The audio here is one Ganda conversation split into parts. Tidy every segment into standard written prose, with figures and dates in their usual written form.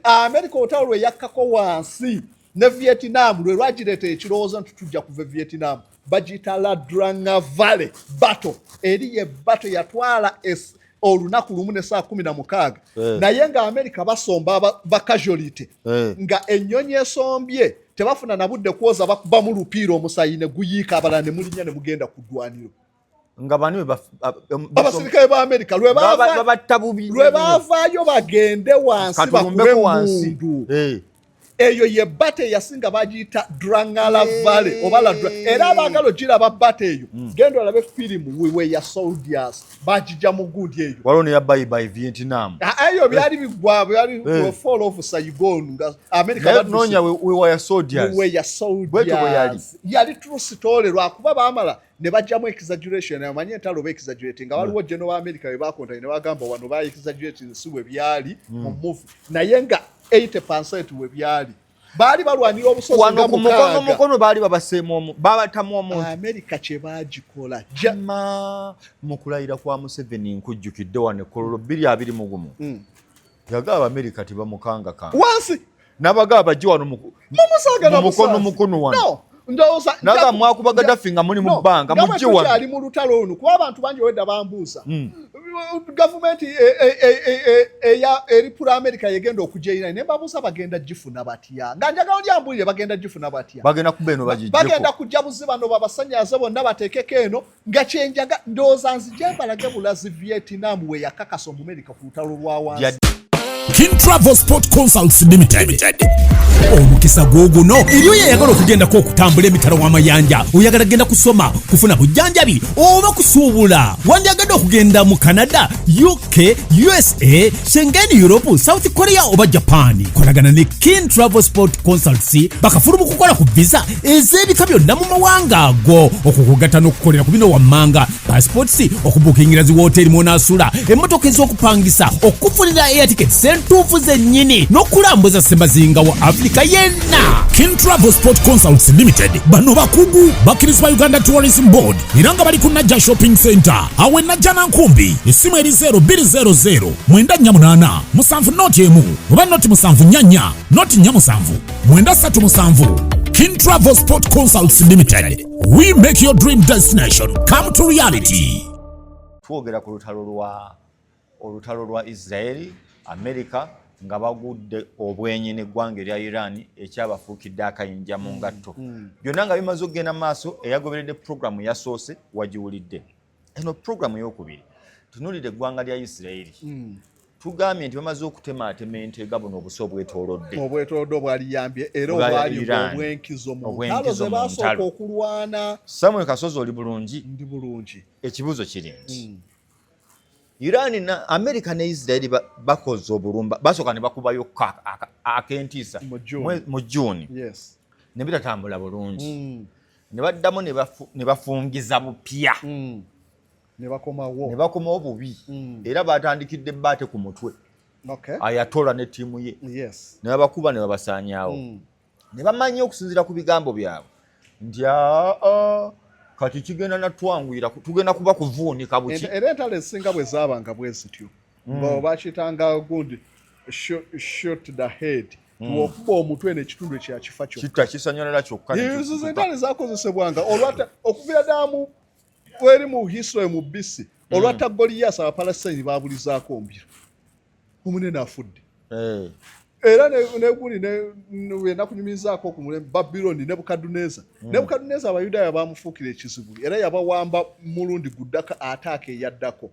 America olutalo lwe yakkako wansi ne Vietnam lwe lwagireeta ekirowoozo nti tujja kuva e Vietnam. Bagiyita Ia Drang Valley battle. Eri ye battle yatwala olunaku lumu ne saa 16. Naye nga America basomba ba casualty, nga ennyonyi esombye tebafuna na budde kwoza, bakubamu lupiira, omusayi ne guyiika, abalala ne mulinnya ne mugenda ku ddwaniro. Nga bani? Abasirikale ba Amerika lwe Babatta bubi. Lwe baavaayo bagende wansi bakube Katulumbeko wansi. Emundu eyo ye battle eyasinga, bagiyita Drang La Valley oba la era abaagala ogiraba battle eyo, genda olabe firimu We Were Soldiers, bagijja mu gundi eyo. Waliwo neya Bye Bye Vietnam. Ah, eyo byali bigwa, byali fall of Saigon nga America Naye badduse. noonya We Were Soldiers. We Were Bwetyo bwe yali. Soldiers yali true story, lwakuba baamala ne bajjamu exaggeration. Amanyi entalo ba exaggerate, nga waliwo general wa America we bakonta ne bagamba wano ba exaggerate, si bwe byali mu movie, naye nga 80% we byali, baali balwanira obusozi Wano nga ku mukono 6. Mukono baali babaseemu omu, babatamu omuntu. America kye baagikola Ma mu kulayira kwa Museveni, nkujjukidde wano ekololo 2021, yagaba Amerika tebamukangakanga. Wansi. N'abagaba bajje wano Mumusaga na mu mukono busaasi. Mukono wano. No, ndowooza Naga mwakuba Gaddafi nga muli mu No, bbanga, nga bwe mujje wano. Tukyali mu lutalo luno, kuba abantu bangi owedda bambuuza, gavumenti eya eri pro America yegenda okujja Iran, ne mbabuuza bagenda gifuna batya, nga njagala olyambulire bagenda gifuna batya. Bagenda kuba eno Bagenda bagijjeko. Kujja buzi bano babasanyaze bonna bateekeko eno, nga kyenjaga ndowooza nzije mbalage bulazi Vietnam we yakakasa Omumerika ku lutalo lwa wansi. King Travel Sport Consults Limited. Omukisa gw'oguno eri oyo ayagala okugendako okutambula emitala w'amayanja. Oyagala genda kusoma, kufuna bujjanjabi oba kusuubula? Wandyagadde okugenda mu Canada, UK, USA, Schengen, Europe, South Korea oba Japan? Kolagana ne King Travel Sport Consults, bakafulu mu kukola ku visa ez'ebika byonna mu mawanga ago, okukugatta n'okukolera ku bino wammanga: passports, okubukingira zi woteeri mw'onaasula, emmotoka ez'okupangisa, okufunira air tickets entuufu zennyini n'okulambuza semazinga wa Afirika yenna. King Travel Sport Consults Limited bano bakugu bakkirizibwa Uganda Tourism Board, era nga bali ku Najja Shopping Center awo e Najja Nankumbi. Essimu eri 0200 948 7 01 oba 074 047 937. King Travel Sport Consults Limited, we make your dream destination come to reality. Twogera ku lutalo lwa olutalo lwa Israeli, America nga bagudde obwenyi n'eggwanga erya Iran, ekyabafuukidde akayinja mu ngatto. Byonna nga bimaze okugenda mu maaso, eyagoberedde puroguramu yasoose wagiwulidde. Eno puroguramu eyokubiri tunuulidde eggwanga lya Isiraeri. Tugambye nti bamaze okutemaatema enteega buno obusa obwetoolodde. Obwetoolodde obwaliyambye era Obwa obwali Iran. obwenkizo mu ntalo Obwenkizo ze mu basooka ntalo. okulwana. Samuel Kasozi, oli bulungi? Ndi bulungi. Ekibuuzo kiri nti Iran na America ne Israeli bakoze obulumba, basooka ne bakubayo ak'entiisa Mu June. Mu June, ne bitatambula bulungi, ne baddamu ne bafungiza bupya. Ne bakomawo. Ne bakomawo bubi, era batandikidde baate ku mutwe Ayatola ne ttiimu ye, ne babakuba ne babasaanyaawo, ne bamanya okusinziira ku bigambo byabwe nti aa, kati kigenda natwanguyira, tugenda kuba kuvuunika buki. Era entalo ezisinga bwe zaabanga bwe zityo, nga bakiyitanga gundi shoot the head, okuba omutwe n'ekitundu ekyakifa kyokka. Kitta kisanyalala kyokka ne Ezo kikutuka. Entalo zakozesebwanga olwata okuviira ddala mu eri mu history mu bisi olwatta Goliyasi, Abapalestine babulizaako mbiro, omunene afudde. Era negundi nakunyumizaako ku mulembe Babiloni, Nebukaduneza. Nebukaduneza Abayudaaya bamufuukira ekizibu era yabawamba mulundi guddako ataaka eyaddako.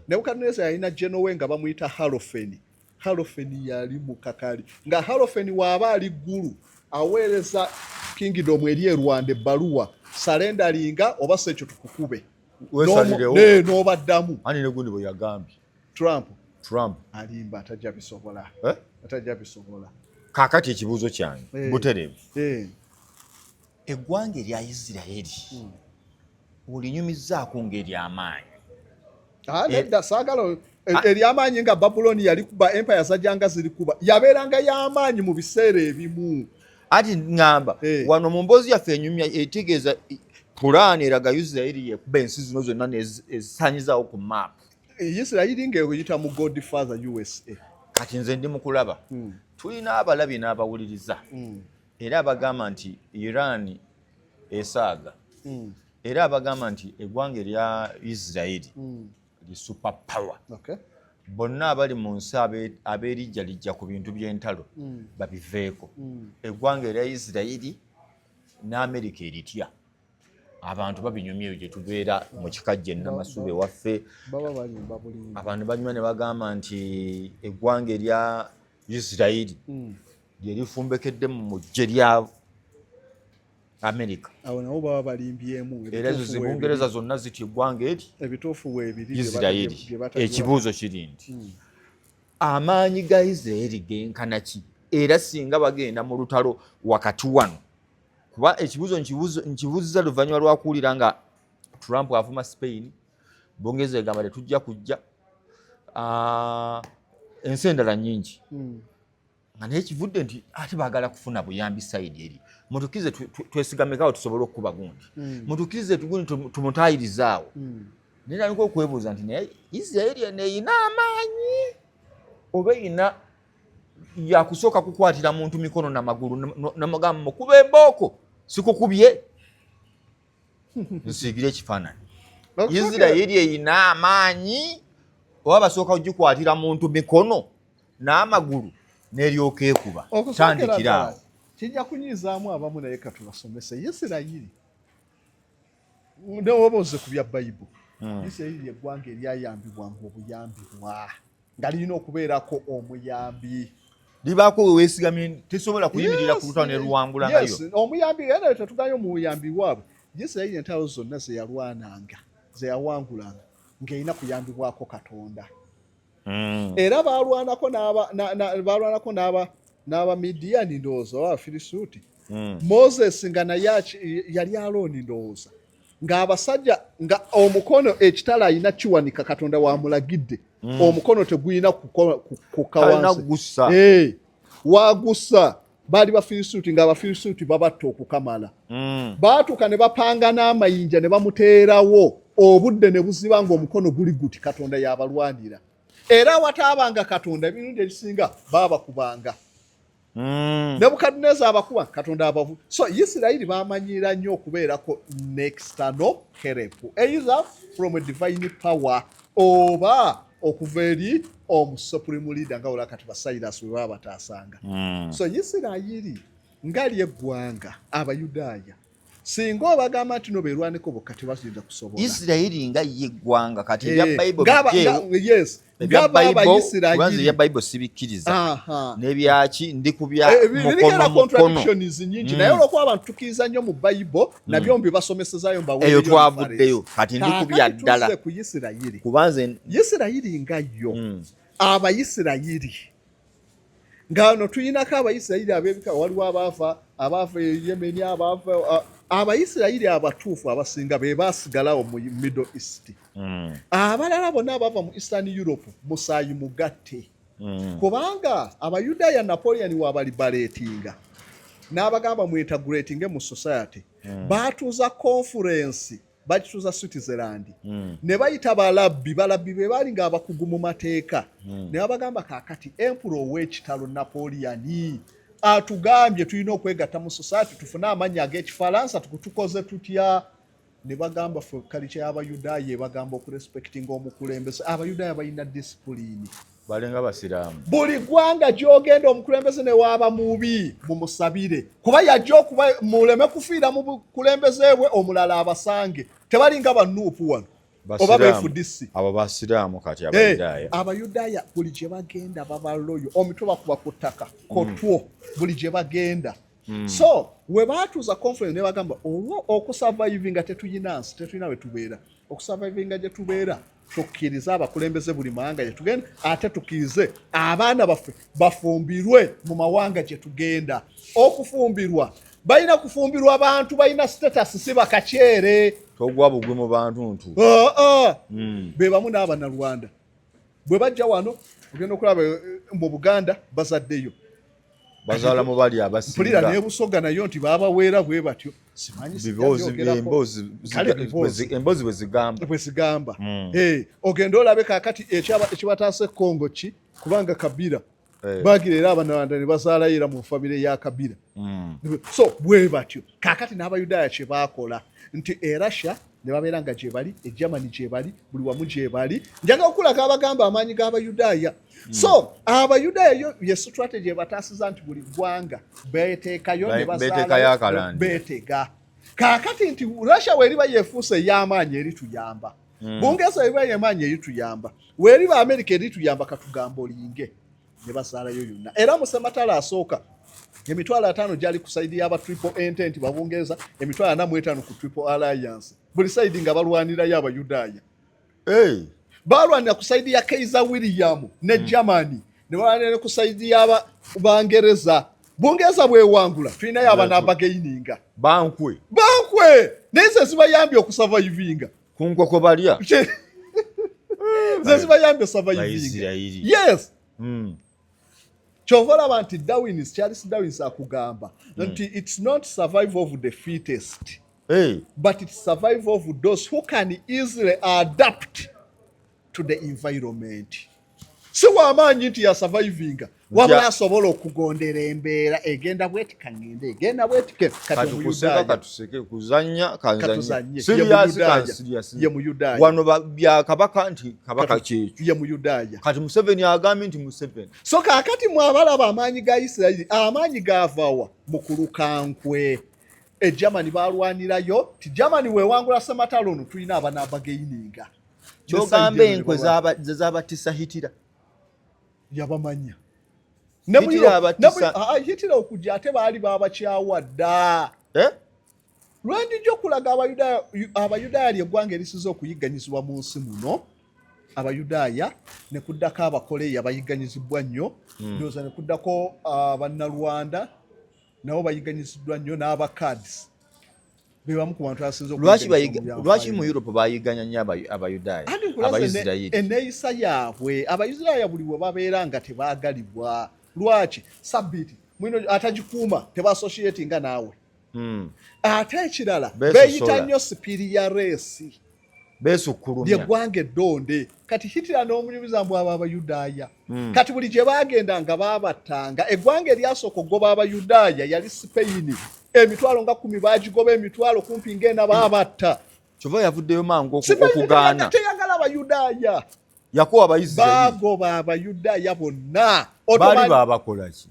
Nebukaduneza yalina general we nga bamuyita Halofeni. Halofeni yali mukakali, nga Halofeni waaba ali ggulu aweereza kingdom eri e Rwanda ebbaluwa, "Surrenderinga oba si ekyo tukukube." Weesalirewo. N'obaddamu. Ani ne gundi bwe yagambye? Trump. Trump. Alimba, atajja bisobola. Eh? Atajja bisobola. Kaakati ekibuuzo kyange butereevu, eggwanga erya Isirayiri olinyumizzaako ng'eryamaanyi? Ah, nedda, saagala eryamaanyi nga Babuloni yali kuba empire zajjanga ziri kuba yabeeranga y'amaanyi mu biseera ebimu. Ati ŋŋamba, wano mu mboozi yaffe enyumya etegeeza pulaani eraga Isirayiri yekuba ensi zino zonna ezisaanyizaawo ku maapu. Isirayiri ng'eyita mu godfather USA. Kati nze ndi mu kulaba. Tulina abalabi n'abawuliriza era abagamba nti Iran esaaga, era abagamba nti eggwanga erya Isiraeri li super power. Bonna abali mu nsi abeerijjalijja ku bintu by'entalo babiveeko. Eggwanga erya Isiraeri ne Amerika eritya, abantu babinyumya eyo gye tubeera mu Kikajjo Enamasuba ewaffe. Baba balimba bulimba. Abantu banyuma ne bagamba nti eggwanga erya Isiraeri lye lifumbekedde mu ggye lya Amerika. Awo nabo baba balimbyemu. Era ezo zibungereza zonna zitya eggwanga eri Ebituufu weebiri bye Isiraeri. bye batagiwa. Ekibuuzo kiri nti amaanyi ga Isiraeri genkana ki, era singa bagenda mu lutalo wakati wano? Kuba ekibuuzo nkibuuziza luvannyuma lwakuwulira nga Trump avuma Spain, Bungereza egamba tetujja kujja, ensi endala nnyingi, nga naye kivudde nti ate baagala kufuna buyambi side eri. Mutukkirize twesigamekawo tusobole okukuba gundi, mutukkirize tugundi tumutayirizaawo. Naye nalika okwebuuza nti naye Isiraeri eno eyina amaanyi oba eyina yakusooka kukwatira muntu mikono namagulu namugamba mukuba embooko sikukubye nsiigire ekifaananyi? Isiraeri eyina amaanyi oba basooka kugikwatira muntu mikono n'amagulu n'eryoka ekuba? Okusookera Tandikira ddala, awo. Kijja kunyiizaamu abamu, naye katubasomese. Isirayiri, newoba ozze ku bya Bayibuli, Isirayiri eggwanga eryayambibwanga obuyambibwa, nga lirina okubeerako omuyambi. Libaako we weesigamye, tesobola kuyimirira ku lutalo ne luwangula ngayo. Yes, omuyambi, era tetugayo omuyambi waabwe. Isirayiri entalo zonna ze yalwananga, ze yawangulanga, ng'erina kuyambibwako Katonda. Era balwanako n'aba balwanako n'aba n'Abamidiyani, ndowooza, oba Abafirisuuti. Moses nga naye yali Alooni, ndowooza, ng'abasajja nga omukono ekitala alina kiwanika, Katonda wamulagidde, omukono tegulina kukka Talina wansi. gussa. Eh, wagussa baali Bafirisuuti, ng'Abafirisuuti babatta okukamala. Baatuuka ne bapanga n'amayinja ne bamuteerawo, obudde ne buziba ng'omukono guli guti. Katonda yabalwanira, era awataabanga Katonda emirundi egisinga baabakubanga. Nebukaduneza abakuba, Katonda abavu. So Isirayiri bamanyiira nnyo okubeerako external help, either from a divine power oba okuva eri omusupreme leader, nga olaba kati Basairas bwe baba bataasanga. So Isirayiri nga lyeggwanga, Abayudaaya singa obagamba nti no beerwaneko bokka, tebayinza kusobola. Isirayiri nga ye eggwanga kati ebya Bayibuli Ng'aba- bijeewo. Yes, Ebya ng'aba Bayibuli, Abayisirayiri. kubanza ebya Bayibuli sibikkiriza. N'ebyaki ndi ku bya Biriko era mukono mukono. contradictions nyingi, naye olwokuba abantu tukkiriza nnyo mu Bayibuli, nabyo mbibasomesezaayo. Eyo twavuddeyo, kati ndi ku bya ddala. Ku Isirayiri. Kubanze Isirayiri nga yo, Abayisirayiri nga no tuyinako Abayisirayiri ab'ebika, waliwo abaava e Yemeni, abaava Abayisirayiri abatuufu abasinga be baasigalawo mu Middle East. Abalala bonna abava mu Eastern Europe musaayi mugatte, kubanga Abayudaaya Napoleon wabaliberatinga n'abagamba mweintegratinge mu society. Baatuuza conference, bagituuza Switzerland, ne bayita balabbi. Balabbi be baali ng'abakugu mu mateeka, ne babagamba, kaakati emperor ow'ekitalo Napoleon atugambye tulina okwegatta mu society, tufune amannya ag'Ekifalansa, tukoze tutya? Ne bagamba, ffe culture y'Abayudaaya ebagamba okurespectinga omukulembeze. Abayudaaya balina discipline. Balinga Basiraamu. Buli ggwanga gy'ogenda, omukulembeze ne waaba mubi, mumusabire, kuba yajja okuba muleme kufiira mu bukulembeze bwe, omulala abasange. Tebalinga banuupu wano oba Basiraamu. BFDC. Abo Basiraamu, kati Abayudaaya? Abayudaaya buli gye bagenda baba loyal, omitwe bakuba ku ttaka kotwo buli gye bagenda. So we baatuuza conference ne bagamba, olwo okusurvivinga tetuyina nsi, tetulina we tubeera, okusurvivinga gye tubeera, tukkirize abakulembeze buli mawanga gye tugenda, ate tukkirize abaana baffe bafumbirwe mu mawanga gye tugenda. Okufumbirwa balina kufumbirwa bantu balina status, si bakakyere. Togwa bugwi mu bantu ntu. Ah, ah. Be bamu n'Abanyarwanda bwe bajja wano, ogenda okulaba mu Buganda bazaddeyo. Bazaala mu bali Mpulira abasinga. N'ebusoga nayo nti babaweera bwe batyo, simanyi. Biboozi. Sijabyogerako. Emboozi. Kale biboozi. Emboozi bwe zigamba. Bwe zigamba. Eh, ogenda olabe kaakati ekibataasa e Kongo ki? Kubanga Kabira. Bagira era Abanyarwanda ne bazaalayo era mu famire ya Kabira. So bwe batyo kaakati n'Abayudaaya kye baakola nti e Russia ne babeera nga gye bali, e Germany gye bali, buli wamu gye bali. Njagala okulaga abagamba amaanyi g'Abayudaaya. So Abayudaaya yo ye strategy ebataasiza nti buli ggwanga beeteekayo ne Beeteekayo bazaalayo akalandi. Beetega. Kaakati nti Russia weeriba yeefuuse ey'amaanyi erituyamba, Bungereza weriba ey'amaanyi erituyamba, weeriba America erituyamba, katugamba olinge ne bazaalayo yonna. Era mu sematalo asooka 50,000 gyali ku side y'aba Triple Entente Babungereza, 45,000 ku Triple Alliance, buli side nga balwanirayo Abayudaaya. Balwanira ku side ya Kaiser William ne Germany, ne balwanira ne ku side y'aba Bangereza. Bungereza bwewangula, tulinayo abanabagaininga. Bankwe. Bankwe, naye ze zibayambye okusurvivinga. Ku nkoko balya. Ze zibayambye osurvivinga. Baisirairi. Yes. Kyova olaba nti Darwin, Charles Darwin akugamba nti it's not survival of the fittest, but it's survival of those who can easily adapt to the environment. Si wamaanyi nti yasurvivinga, wabula asobola okugondera embeera egenda bwetika, ngende egenda bwetike. Kati Kati kuseka. Omuyudaaya Katuseke, kuzanya. Katuzanye. Kanzanye. Ye Serious. Muyudaaya. Kan serious. Ye Muyudaaya. Wano bya kabaka nti kabaka kyekyo. Ye Muyudaaya. Kati Museveni agambye nti Museveni. So kaakati mwabalaba amaanyi ga Isirayiri, amaanyi gaavawa? Mu kulukankwe. E Germany balwanirayo ti Germany wewangula sematalo ono, tulina abanabagaininga. Kyogamba enkwe ze zabatisa Hitler. Yabamanya. Hitler abatisa. Hitler okujja ate baali babakyawa dda. Eh? Lwendijja okulaga Abayudaaya, Abayudaaya lyeggwanga erisiza okuyigganyizibwa mu nsi muno. Abayudaaya ne kuddako Abakoleya, bayigganyizibwa nnyo. Ndowooza ne kuddako Abannalwanda, nabo bayigganyiziddwa nnyo, n'Abakads be bamu ku bantu abasinze Lwaki okuyigganyizibwa mu byafaayo. Lwaki mu Europe bayigganya nnyo Abayudaaya? Anti nkulaze Abayisirayiri. Enneeyisa yaabwe. Abayisiraya buli we babeera nga tebaagalibwa. Lwaki? Sabbiiti mwino atagikuuma tebaassociatinga naawe. Ate ekirala, Beesosola. beeyita nnyo superior race. Beesukkulumya. Lyeggwanga eddonde. Kati Hitler n'omunyumiza mbu abo Abayudaaya. Kati buli gye baagenda nga baabattanga. Eggwanga eryasooka okugoba Abayudaaya yali Sipeyini, 10,000 baagigoba, emitwalo kumpi ng'ena baabatta. Kyova yavuddeyo mangu Sipeyini okugaana. Teyagala Abayudaaya. Yakuwa Abayisirayiri. Baagoba Abayudaaya bonna. Baali babakola ki?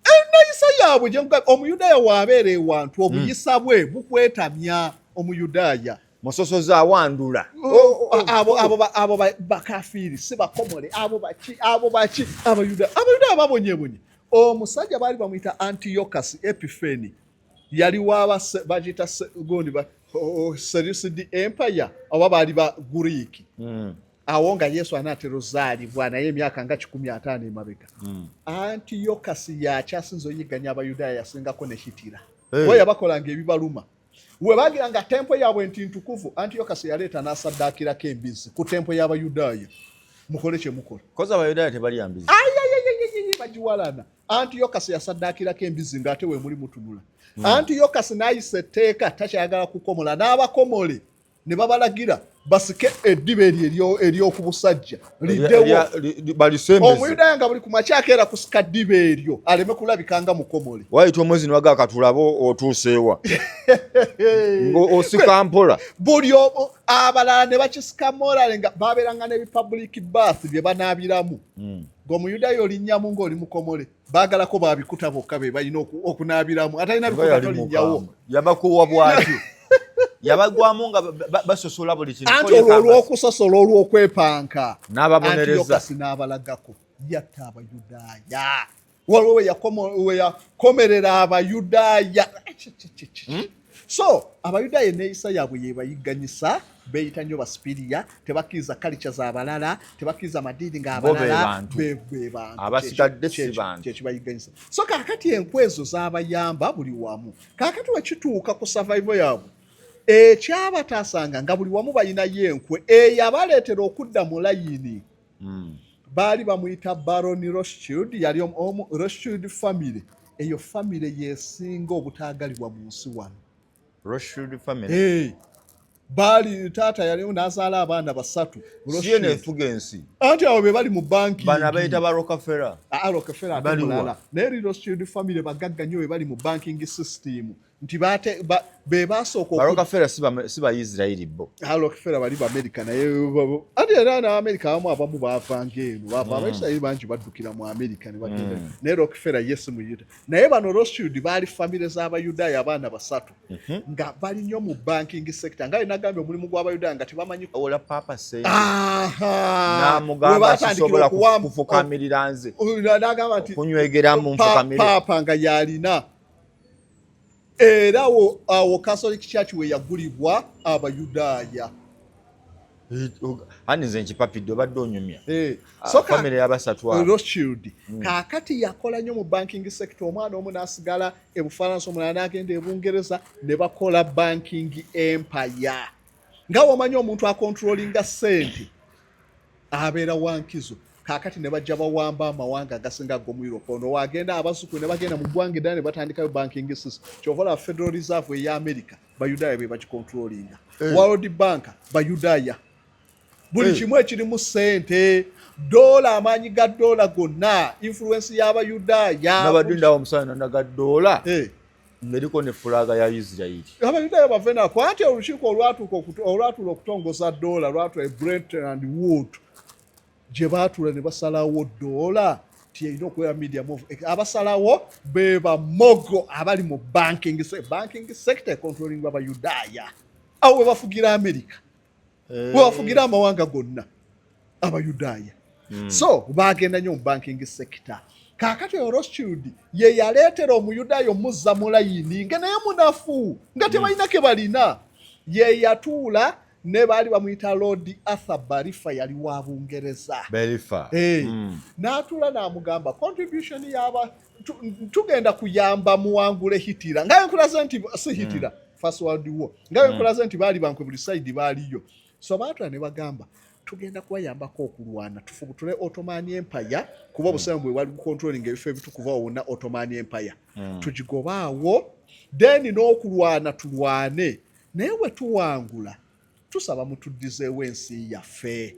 Enneeyisa yaabwe gye Omuyudaaya waabeera ewantu, obuyisa bwe bukwetamya Omuyudaaya. Musosozi awandula. Abo bakafiiri, si bakomole, abo baki, abo baki. Abayudaaya babonyebonye. Omusajja baali bamuyita Antiyokasi Epifeni, yali waba bagiyita gundi Seleucid Empire, oba baali ba Guriiki. Awo nga Yesu anaatera ozaalibwa, naye emyaka nga 150 emabega. Antiyokasi yakyasinza oyigganya Abayudaaya, yasingako ne Hitler. We yabakolanga ebibaluma. We bagira nga temple yaabwe nti ntukuvu, Antiyokasi yaleeta n'asaddaakirako embizi ku temple y'Abayudaaya. Mukole kye mukola. Koza Abayudaaya tebalya mbizi. Ayayayayayay, bagiwalana. Antiyokasi yasaddaakirako embizi ng'ate we muli mutunula. Antiyokasi n'ayisa etteeka, takyayagala kukomola, n'abakomole ne babalagira basike eddiba eryo ery'oku busajja liddewo. Balisembeze. Omuyudaaya nga buli ku makya akeera kusika ddiba eryo aleme kulabika nga mukomole. Wayita omwezi niwagaa katulabe otuuseewa ng'osika mpola. Buli omu, abalala ne bakisika morale nga babeeranga n'ebi public bath bye banaabiramu, ng'Omuyudaaya olinnyamu ng'oli mukomole. Baagalako babikuta bokka be balina okunaabiramu, atalina Oba bikuta yali tolinnyawo. mukambwe. Yabakuwa bwatyo, yabagwamu nga basosola buli kintu. Anti olwo olw'okusosola, olw'okwepanka. N'ababonereza. Antiyokasi n'abalagako, yatta Abayudaaya. Waliwo we yakomerera Abayudaaya. So Abayudaaya enneeyisa yaabwe yebayigganyisa, beeyita nnyo basuperior, tebakkiriza kalica z'abalala, tebakkiriza madiini Bo be ng'abalala. bantu. Be bantu. Abasigadde si bantu. Kyekibayigganyisa. So kaakati enkwe ezo z'abayamba buli wamu. Kaakati wekituuka ku survival yaabwe, ekyabataasanga nga buli wamu balinayo enkwe eyabaleetera okudda mu layini. Baali bamuyita Baron Rothschild, yali omu Rothschild family. Eyo family yesinga obutaagalibwa mu nsi wano. Rothschild family. Hey. Baali taata yaliwo n'azaala abaana basatu. Siye nefuga ensi. Anti abo be bali mu banki. Bano abayita ba Rockefeller. Ah, Rockefeller ate mulala. Naye Rothschild family bagagga nnyo, be bali mu banking system nti be basooka. Ba Rockefeller si ba Israeli bo? Ah, Rockefeller bali ba America, naye ate era n'Amerika abamu baavanga eno, bava Abaisiraeri bangi baddukira mu America ne bagenda. Naye Rockefeller ye si muyita, naye bano Rothschild baali famire z'Abayudaaya, abaana basatu nga bali nnyo mu banking sector, nga nagambye omulimu gw'Abayudaaya nga tebamanyi. Ola papa sente n'amugamba sisobola kufukamirira nze. N'agamba nti kunywegeramu nfukamire. Paapa nga yalina era awo Catholic Church we yagulibwa Abayudaaya. Ani nze nkipapidde, obadde onyumya. So famire y'abasatu abo. Rothschild kaakati yakola nnyo mu banking sector. Omwana omu n'asigala e Bufalansa, omulala n'agenda e Bungereza, ne bakola banking empire. Nga womanyi omuntu akontrolinga ssente abeera wankizo. Kaakati ne bajja bawamba amawanga agasinga ag'omu Europe. Ono wagenda, abazuku ne bagenda mu ggwanga eddala ne batandikayo banking system. Kyova olaba Federal Reserve eya America Bayudaaya be bagikontrolinga, World Bank Bayudaaya, buli kimu ekirimu ssente, doola, amaanyi ga doola gonna influence y'Abayudaaya. Nabadde ndawo omusana naga doola ng'eriko ne fulaga ya Isirairi. Abayudaaya bave nako. Anti olukiiko olwatuula okutongoza doola lwatuula e Bretton Woods, gye baatuula ne basalawo doola tiyerina okubeera medium of abasalawo be bamogo abali mu banking sector controlling Abayudaaya. Awo we bafugira America, we bafugira amawanga gonna Abayudaaya. So bagenda nnyo mu banking sector. Kaakati oyo Rothschild ye yaleetera Omuyudaaya omuzza mu layini, nga naye munafu, nga tebalina ke balina. Ye yatuula ne baali bamuyita Lord Arthur Balfour, yali wa Bungereza. Balfour. N'atuula n'amugamba contribution yaba tugenda kuyamba muwangule Hitler, nga nkulaze nti si Hitler, First World War, nga nkulaze nti baali bankwe, buli side baaliyo. So baatula ne bagamba tugenda kubayambako okulwana tufubutule Ottoman Empire, kuba obusiraamu bwe bwali bucontrolling ebifo ebitukuvu awo wonna. Ottoman Empire tugigobaawo, then n'okulwana tulwane, naye bwe tuwangula tusaba mutuddizeewo ensi yaffe.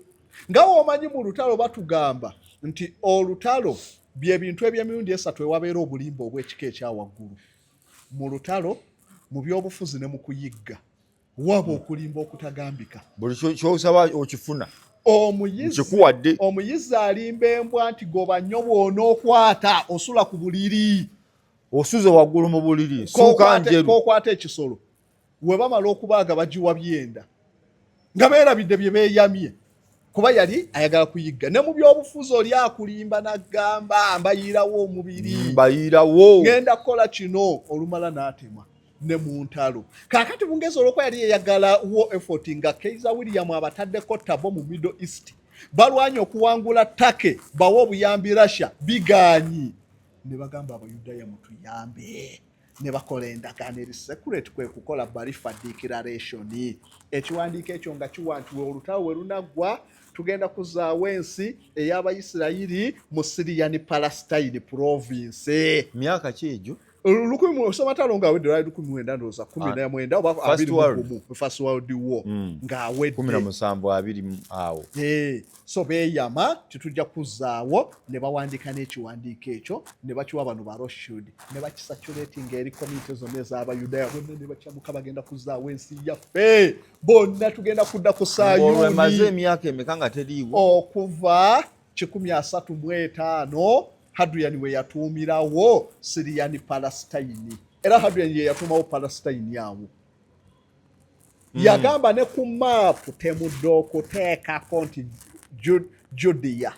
Nga womanyi mu lutalo batugamba nti olutalo bye bintu eby'emirundi esatu ewabeera obulimba obw'ekika ekyawaggulu: mu lutalo, mu byobufuzi ne mu kuyigga. Waba okulimba okutagambika. Buli kyosaba okifuna. Omuyizi Nkikuwadde. Omuyizi alimba embwa nti goba nnyo, bw'onookwata osula ku buliri. Osuze waggulu mu buliri, suuka njeru. Kokwata ekisolo, we bamala okubaaga bagiwa byenda nga beerabidde bye beeyamye, kuba yali ayagala kuyigga. Ne mu byobufuzi oli akulimba n'agamba mbayiirawo omubiri, Mbayiirawo. Ngenda kukola kino, olumala n'atema. Ne mu ntalo kaakati Bungereza olwokuba yali yeyagala war effort, nga Kaiser William abataddeko tabo mu Middle East, balwanye okuwangula Turkey, bawe obuyambi Russia, bigaanyi, ne bagamba Abayudaaya mutuyambe, ne bakola endagaano eri secret, kwe kukola Balfour Declaration. Ekiwandiiko ekyo nga kiwa nti we olutalo we lunaggwa tugenda kuzaawo ensi ey'Abayisirayiri mu Syrian Palestine province. Myaka ki egyo? Sematalo nga awedde, lwali 19 ndowooza 19 oba First 21, First World War ng'awedde. 17 20 awo. So beeyama titujja kuzzaawo, ne bawandiika n'ekiwandiiko ekyo ne bakiwa bano ba Rothschild, ne bakicirculatinga eri community zonna ez'Abayudaaya bonna, ne bakyamuka bagenda kuzzaawo ensi yaffe, bonna tugenda kudda ku Olwo emaze Sayuuni. Emyaka emeka nga teriiwo? Okuva 135 Hadrian we yatuumirawo Syrian Palestine. Era Hadrian ye yatuumawo Palestine awo. Yagamba ne ku maapu temudde okuteekako nti Judea,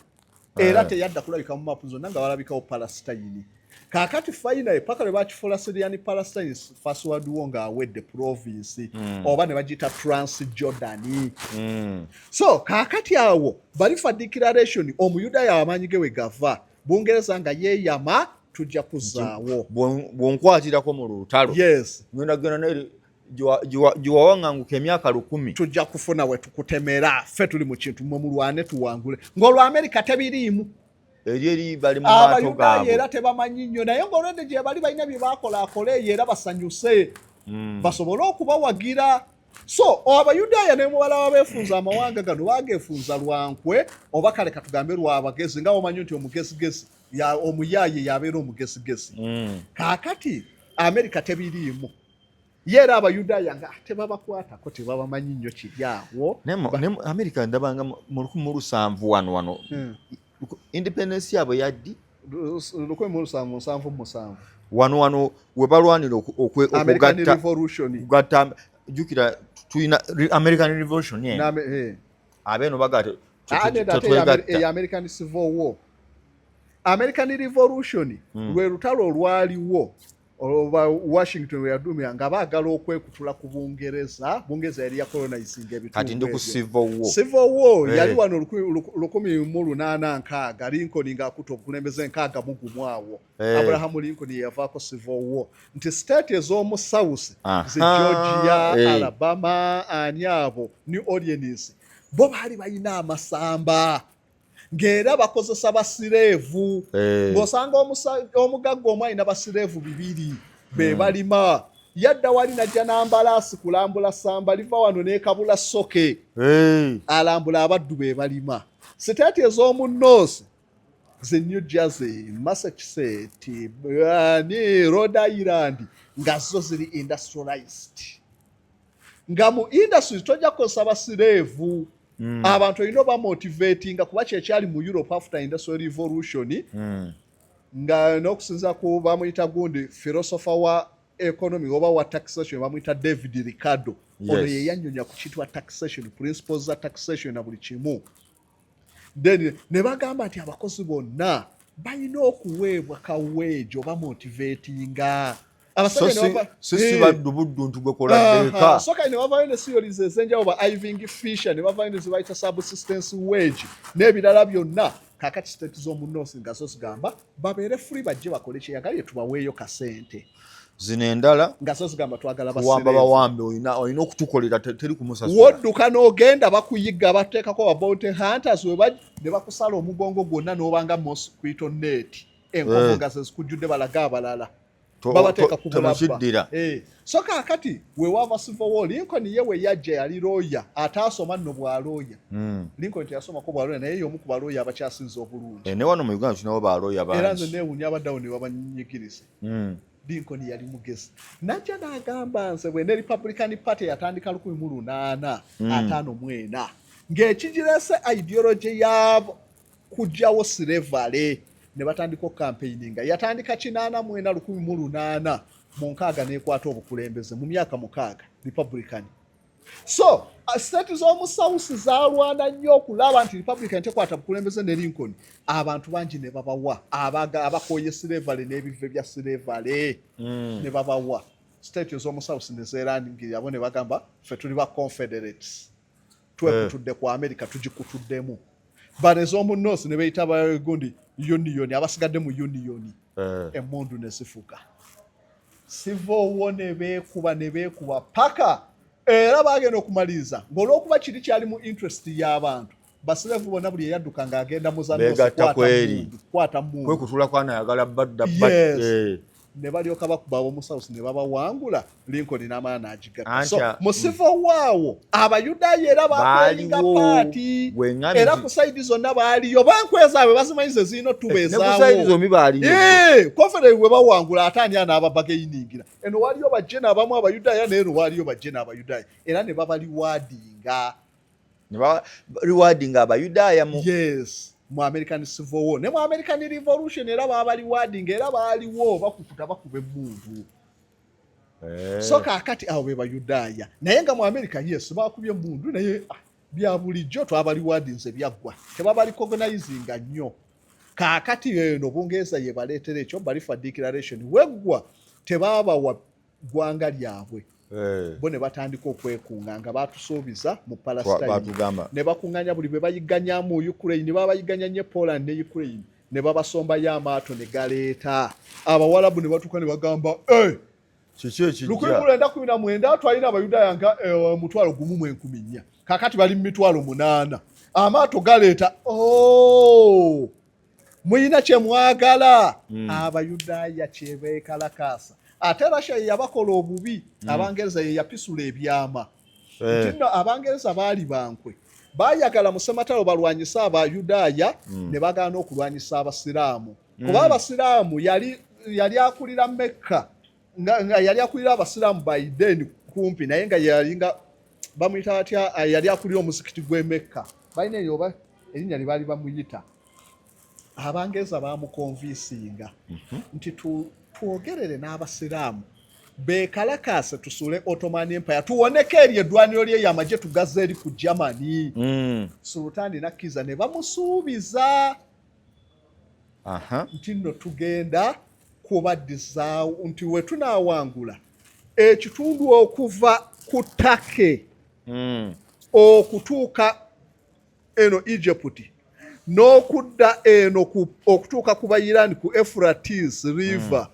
era teyadda kulabika mu maapu zonna, nga balabikawo Palestine. Kaakati finally paka lwe bakifuula Syrian Palestine, First World War ng'awedde, province oba ne bagiyita Transjordan. So kaakati awo Balfour Declaration, Omuyudaaya amaanyi ge we gava Bungereza nga yeeyama tujja kuzaawo. Bw'onkwatirako mu lutalo, ngenda genda naye gyewawaŋŋanguka emyaka 1000. Tujja kufuna we tukutemera, ffe tuli mu kintu, mwe mulwane tuwangule. Ng'olwa Amerika tebiriimu. Eri bali mu maato Abayudaaya gaabwe. Era tebamanyi nnyo, naye ng'olwedde gye bali balina bye bakola akola eyo era basanyuse basobole okubawagira. So Abayudaaya ne mubalaba beefunza amawanga gano, bageefunza lwankwe, oba kale katugambe lwabagezi, nga omanyi nti omugezigezi omuyaaye yabeera omugezigezi. Kaakati Amerika tebiriimu ye, era Abayudaaya nga tebabakwatako, tebabamanyi nnyo, kiri awo. Amerika ndabanga mu 1700 wano. Independence yaabwe yaddi? 1777. Wano we balwanira okugatta, jjukira tulina American Revolution. Abeeno baga American Civil War, American Revolution. Lwe lutalo olwaliwo oba Washington we yadumira nga baagala okwekutula ku Bungereza. Bungereza yali yacolonizinga ebitundu. Ndi ku Civil War. Civil War yali wano 1860, Lincoln ng'akuta obukulembeze, 61 awo. Abraham Lincoln yeyavaako Civil War, nti state ez'omu South, zi Georgia, Alabama, ani abo, New Orleans, bo baali balina amasamba ng'era bakozesa basireevu. Ng'osanga omugagga omu alina basireevu bibiri be balima. Yadda wali najja n'ambalaasi kulambula samba, liva wano n'ekabula soke, alambula abaddu be balima. State ez'omu North, zi New Jersey, Massachusetts, ni Rhode Island, nga zo ziri industrialized, nga mu industries tojja kukozesa basireevu. Abantu olina obamotivatinga, kuba kyekyali mu Europe after Industrial Revolution. Nga n'okusinza ku bamuyita gundi, philosopher wa economy oba wa taxation, bamuyita David Ricardo. Ono ye yanyonya ku kitwa taxation, principles za taxation na buli kimu. Then ne bagamba nti abakozi bonna balina okuweebwa kaweegi oba motivatinga. Sisi baddu buddu nti gwe kola ddeeka. So kale ne bavayo ne theories ez'enjawulo, ba Irving Fisher, ne bavayo ne zebayita subsistence wage n'ebirala byonna. Kakati state z'omu North nga zo zigamba babeere free, bajje bakole kyeyagalye, tubaweeyo kasente. Zino endala nga zo zigamba twagala kuwamba bawambe, olina okutukolera, teri kumusasula. Wodduka n'ogenda bakuyigga, bateekako ba bounty hunters, ne bakusala omugongo gwonna n'obanga mosquito net, enkovu nga zezikujjudde, balaga abalala babateeka ku bulabba. So kaakati wewaava Civil War. Lincoln ye we yajja yali lawyer, ate asoma nno bwa lawyer. Lincoln teyasomako bwa lawyer, naye y'omu ku balooya abakyasinze obulungi. Ne wano mu Uganda tulinawo balooya bangi. Era nze neewuunya abaddawo ne babanyigiriza. Lincoln yali mugezi, najja n'agamba nze bwe ne Republican Party yatandika 1854, ng'ekigirese ideology ya kujjawo slavery, ne batandika okucampaigninga. Yatandika 84, 1860, n'ekwata obukulembeze mu myaka 6, Republican. So state z'omu South zalwana nnyo okulaba nti Republican tekwata bukulembeze ne Lincoln. Abantu bangi ne babawa abakoye slavery n'ebive bya slavery, ne babawa state ez'omu South ne zeerangirira bo, ne bagamba ffe tuli ba Confederates, twekutudde ku America, tugikutuddemu. Bano ez'omu North ne beyita bagundi Union, abasigadde mu Union. Emmundu ne zifuga. Civil War ne beekuba, ne beekuba paka era bagenda okumaliriza ng'olwokuba kiri kyali mu interest y'abantu, basirevu bonna buli eyadduka ng'agenda mu za North, Beegatta kwata kweri. mundu, kwata mundu. Kwekutula kwanayagala badda. Yes. Ne balyoka bakuba ab'omu South ne babawangula, Lincoln n'amala n'agigatta. So mu civil war awo Abayudaaya era baplayinga Baaliwo. part. Gwe ŋŋambye Era nti ku side zonna baaliyo, bankwe zaabwe bazimanyi ze zirina Ne ku side otubeezaawo. zombi baaliyo. Confederate bwe bawangula, ate ani anaababagainingira? Eno waliyo bajje abamu Abayudaaya, n'eno waliyo bajje n'Abayudaaya, era ne babarewardinga. Ne ba rewardinga Abayudaaya mu Yes, mu American Civil War ne mu American Revolution era babarewardinga, era baaliwo bakukuta, bakuba emmundu. So kaakati abo be Bayudaaya, naye nga mu America, yes, bakubye emmundu, naye bya bulijjo, twabarewardinze, byaggwa, tebabarecognizinga nnyo. Kaakati eno Bungereza ye baleetera ekyo Balfour Declaration weggwa, tebabawa ggwanga lyabwe. Bo ne batandika okwekunga nga batusuubiza mu Palestine. Batugamba. Ne bakuŋŋanya buli bwe bayigganya mu Ukraine, babayigganya nnyo Poland ne Ukraine, ne babasombayo amaato ne galeeta Abawalabu, ne batuuka ne bagamba, "Eh, Kiki ekijja? 1919 twalina Abayudaaya nga 14,000, kakati bali mu 80,000, amaato galeeta. Oh, muyina kye mwagala." Abayudaaya kyebeekalakaasa, ate Russia ye yabakola obubi. Abangereza ye yapisula ebyama. Nti nno Abangereza baali bankwe, baayagala mu ssematalo balwanyise Abayudaaya ne bagaana okulwanyisa Abasiraamu, kuba Abasiraamu yali akulira Mekka, nga yali akulira Abasiraamu by then kumpi, naye nga yalinga bamuyita atya, yali akulira omuzikiti gw'e Mekka, balina eyo oba erinnya lye baali bamuyita. Abangereza bamuconvincinga nti twogerere n'Abasiraamu bekalakaase, tusuule Ottoman Empire, tuwoneko eri eddwaniro lyeyo amagye tugaze eri ku Germany. Sultaani nakkiriza ne bamusuubiza nti nno tugenda kubaddizaawo, nti we tunaawangula ekitundu okuva ku Turkey okutuuka eno Egypt n'okudda eno okutuuka ku Bairani ku Euphrates River,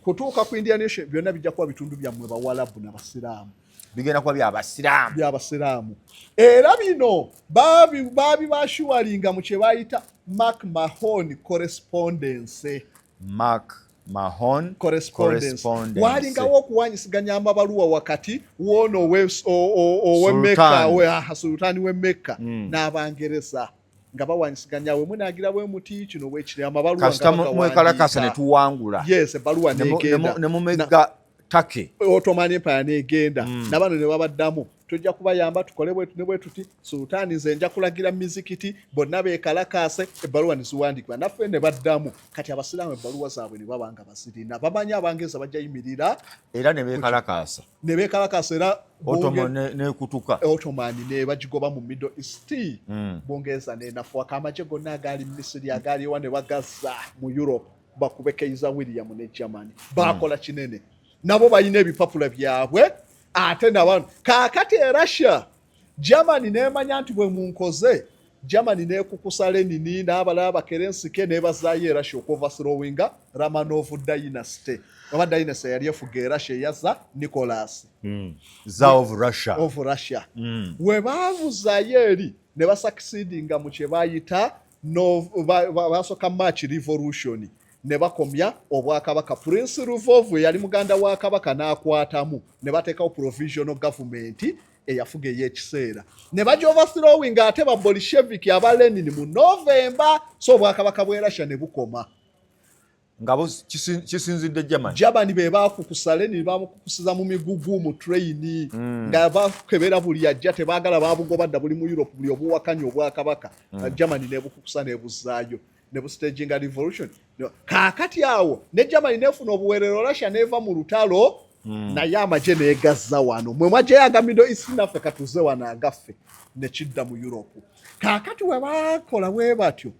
kutuuka ku Indian Ocean, byonna bijja kuba bitundu byammwe Bawalabu n'Abasiraamu. Bigenda kuba byabasiraamu. Byabasiraamu. Era bino babi baassuringa mu kye bayita McMahon correspondence. McMahon correspondence. Correspondence. Walingawo okuwanyisiganya amabaluwa wakati woono ow'e Mekka, sultaani w'e Mekka n'Abangereza, nga bawanyisiganya we munaagira bwe muti, kino bwekiri, amabaluwa nga Kasita mwekalakasa ne bagawandiika. tuwangula. Yes, ebbaluwa negenda. Ne mumegga Turkey. Ottoman Empire negenda. Nabano ne babaddamu, tujja kubayamba tukole bwetu ne bwe tuti, sultaani nze nja kulagira mizikiti bonna beekalakaase. Ebbaluwa ne ziwandiikibwa, naffe ne baddamu. Kati Abasiraamu ebbaluwa zaabwe ne baba nga bazirina, bamanyi Abangereza bajja yimirira. Era ne beekalakaasa. Ne beekalakaasa era. Ottoman nekutuka. Ottoman ne bagigoba mu Middle East. Bungereza nenafuwako amagye gonna agaali mu Misiri, agaali ewa, ne bagazza mu Europe bakube Kaiser William ne Germany. Bakola kinene, nabo balina ebipapula byabwe. Ate nabano kaakati e Russia, Germany nemanya nti bwe munkoze, Germany nekukusa Lenin n'abalala bakerensike nebazaayo e Russia okuoverthrowinga Romanov dynasty, oba dynasty yali efuga e Russia eyaza Nicholas. Tsar of Russia. Of Russia. We baavuzaayo eri ne basucceedinga mu kye bayita basooka March Revolution ne bakomya obwakabaka. Prince Lvov eyali muganda wa kabaka n'akwatamu, ne bateekawo provisional government eyafuga ey'ekiseera, ne bajja overthrowing ate ba Bolshevik aba Lenin mu November. So obwakabaka bw'e Russia ne bukoma. Nga kisinzidde Germany. Germany be bakukusa Lenin, bamukukusiza mu migugu mu train, nga bakebera buli ajja, tebaagala, babugoba dda buli mu Europe, buli obuwakanya obwakabaka. Germany nebukukusa nebuzaayo ne bustaginga revolution. Kaakati awo ne Germany nefuna obuweerero, Russia neva mu lutalo, naye amagye negazza wano. Mwe mwajjayo aga Middle East, naffe katuze wano agaffe, nekidda mu Europe. Kaakati we bakola bwe batyo,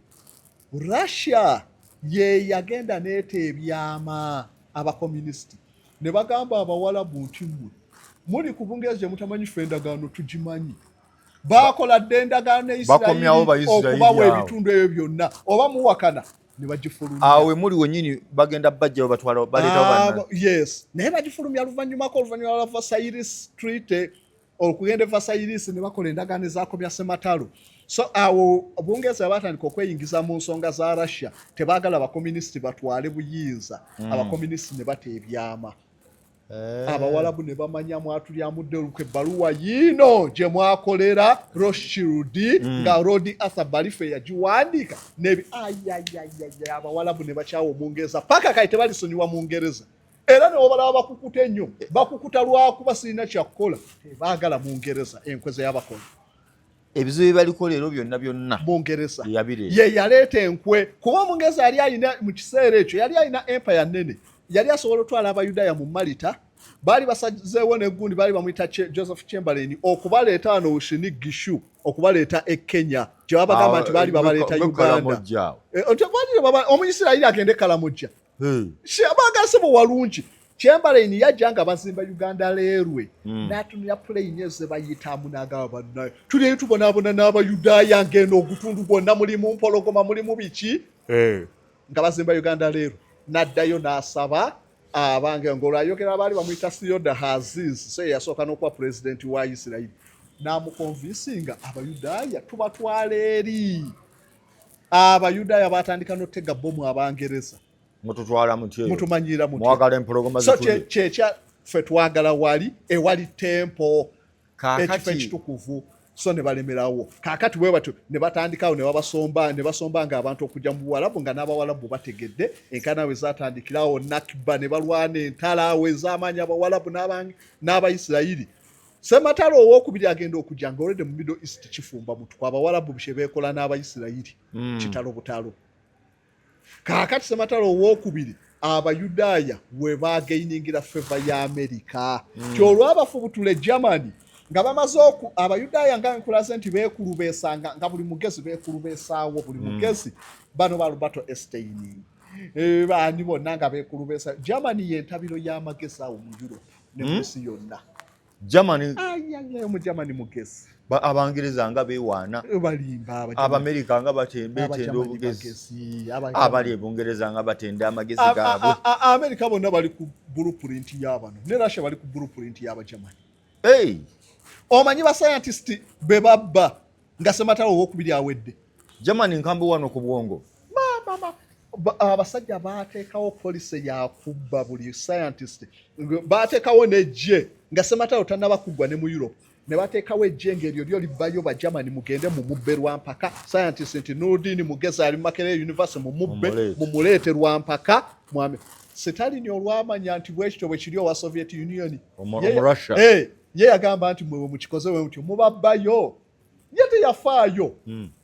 Russia ye yagenda neeta ebyama abakomunisiti ne bagamba Abawalabu nti mmwe muli ku Bungereza gye mutamanyi, ffe endagaano tugimanyi. Bakola dda endagaano ne Bakomyawo Isirayiri Bayisirayiri okubawa awo. ebitundu ebyo byonna, oba muwakana ne bagifulumya. Awo emuli wennyini bagenda bajjayo, batwala, baleetawo banna. Yes, naye bagifulumya luvannyumako, oluvannyuma lwa Versailles Treaty, okugenda e Versailles ne bakola endagaano ezakomya sematalo. So awo Bungereza batandika okweyingiza mu nsonga za Russia, tebaagala bakomunisiti batwale buyinza. Abakomunisiti ne bata ebyama. Abawalabu ne bamanya mwatulyamudde olukwe, ebbaluwa yiino gye mwakolera Rothschild, nga Lord Arthur Balfour yagiwandiika nebi ayayayaya. Abawalabu ne bakyawa Omungereza paka kati, tebalisonyiwa Mungereza. Era newobalaba bakukuta ennyo, bakukuta lwakuba sirina kyakukola, tebaagala Mungereza, enkwe ze yabakola. Ebizibu bye baliko leero byonna byonna Bungereza yeyabireeta. Ye yaleeta enkwe, kuba Omungereza yali alina, mu kiseera ekyo yali alina empire nene, yali asobola otwala Abayudaaya mu Malita. Baali basazeewo negundi, baali bamuyita Joseph Chamberlain, okubaleeta wano Uasin Gishu, okubaleeta e Kenya gye babagamba nti baali babaleeta Uganda. Kalamojja awo. Omuisirayiri agende Kalamojja, baagala sebo walungi. Chamberlain yajja nga bazimba Uganda Railway, n'atunula plane ezo ze bayitamu n'agamba, bannaye tuli tubonaabona n'Abayudaaya, ng'eno ogutundu gwonna mulimu mpologoma, mulimu biki, nga bazimba Uganda Railway. N'addayo n'asaba abange, ng'olwayogera baali bamuyita Theodor Herzl, so ye yasooka n'okuba pulezidenti wa Isirayiri, n'amuconvincinga Abayudaaya tubatwala eri. Abayudaaya batandika n'otega bomu Abangereza. Mututwala mutyo? Mutumanyira mutya? Mwagala empologoma So zitulye. Kyekya ffe twagala wali ewali temple. Ekifo ekitukuvu. So ne balemerawo. Kaakati bwe batyo ne batandikawo ne babasomba, ne basomba nga abantu okujja mu Buwalabu, nga n'Abawalabu bategedde enkana we zatandikirawo Nakba, ne balwana entalo awo ez'amaanyi Abawalabu n'Abayisirayiri. Sematalo owokubiri agenda okujja nga already mu Middle East kifumba mutuku, Abawalabu kye beekola n'Abayisirayiri kitalo butalo. Kaakati sematalo owokubiri Abayudaaya we bagainingira favor ya Amerika, kyolwabafubutula e Germany nga bamaze oku Abayudaaya nga nkulaze nti beekulubeesanga nga buli mugezi beekulubeesaawo buli mugezi. Bano ba Roberto Estein, baani bonna nga beekulubeesa. Germany yentabiro y'amagezi awo mu Europe ne mu nsi yonna. Germany? Ayaya, Germany mugezi. Abangereza nga beewaana. Balimba. Abamerika nga betenda obugezi, abali ebungereza nga batenda amagezi gaabwe. Amerika bonna bali ku blueprint y'abano, ne Russia bali ku blueprint y'Abagermany. Omanyi ba scientist be babba nga sematalo owokubiri awedde? Germany nkambi wano ku bwongo. Mama, abasajja bateekawo policy yakubba buli scientist. Bateekawo nejje nga sematalo tannaba kuggwa ne mu Europe, ne bateekawo ejje ng'eryo lyo libbayo Bagermany, mugende mumubbe lwampaka scientist nti Nurdin mugezi ali Makerere University, mumubbe, mumuleete lwampaka. Mwami Stalin olwamanya nti bwekityo bwe kiri owa Soviet Union, ye yagamba nti mwe mukikoze we mutyo mubabbayo. Ye teyafaayo,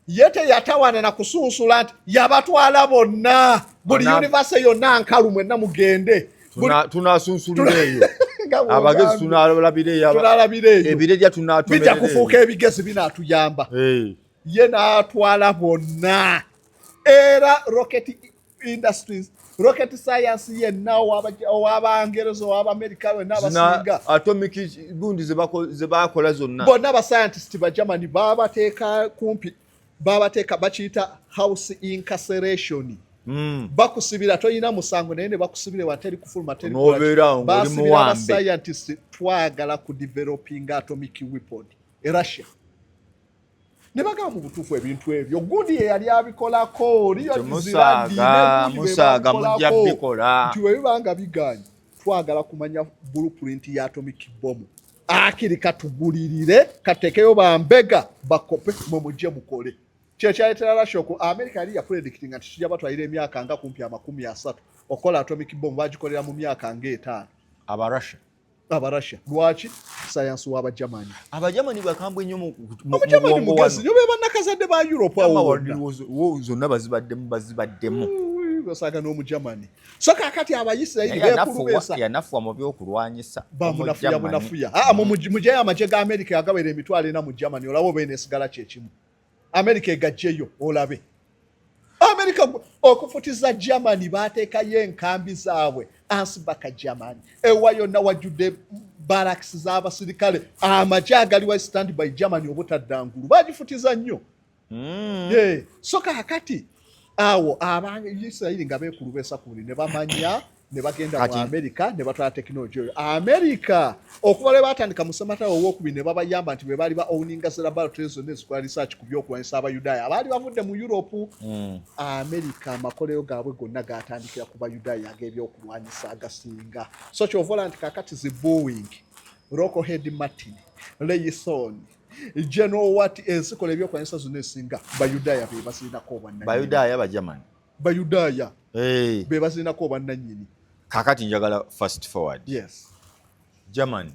ye teyatawana na kusunsula nti yabatwala bonna buli university yonna nkalu, mwenna mugende. Tunasunsulira eyo abagezi, tunalabira eyo ebirerya. Bijja kufuuka ebigezi binaatuyamba. Ye n'atwala bonna, era rocket industries, rocket science yenna owabangereza, owabamerika, bonna abasinga. Atomic gundi zebakola zonna. Bonna bascientist ba Germany babateeka kumpi, babateeka bakiyita house incarceration. Bakusibira toyina musango, naye ne bakusibira wateri kufuluma. Basibira bascientist, twagala ku developing atomic weapon e Russia. Ne bagamba mu butuufu ebintu ebyo gundi ye yali abikolako. Musaaga mujja bikola. Nti webibanga biganye, twagala kumanya blueprint ya atomic bomb, akiri katugulirire katekeyo bambega bakope, mwe mujje mukole. Kyekyaleetera Russia oku America yali yapredictinga nti kijja batwalira emyaka nga kumpi 30 okukola atomic bomb, bagikolera mu myaka nga 5. Abarussia? Abarussia. Lwaki? Sayansi w'Abagermany. Abagermany bakambwe nnyo mu Abagermany bwongo. Mugezi nyo, be bannakazadde ba Europe awo wonna. Zonna bazibaddemu, bazibaddemu. Osaaga n'Omugermany. So kaakati Abayisirayiri Naye beekulubeesa. Yanafuwa mu byokulwanyisa. Bamunafuya. Omugermany. Bunafuya. Aa, mugyeyo amagye ga Amerika agawera 40,000 mu Germany, olabe oba eneesigala kyekimu. Amerika egajjeyo olabe. Amerika okufutiza Germany bateekayo enkambi zaabwe Ansbach, Germany. Ewa yonna wajjudde barracks z'abasirikale, amagye agaliwa stand by Germany obutaddangulu. Bagifutiza nnyo. Yeah. So kaakati awo Abaisirayiri nga beekulubesa ku buli ne bamanya ne bagenda mu Amerika ne batwala tekinologi oyo. Amerika okuva lwe batandika mu sematalo owokubiri ne babayamba nti bwe baali ba owninga zi laboratory zonna ezikola research ku byokulwanyisa Abayudaaya abaali bavudde mu Europe. Amerika amakolero gaabwe gonna gatandikira ku Bayudaaya ag'ebyokulwanyisa agasinga. So kyova olaba nti kaakati zi Boeing, Lockheed Martin, Raytheon, General what, ezikola ebyokulwanyisa zonna ezisinga Bayudaaya be bazirinako obwannannyini. Bayudaaya, Bagermany. Bayudaaya be bazirinako obwannannyini. Kakati njagala fast forward. Yes. Germany,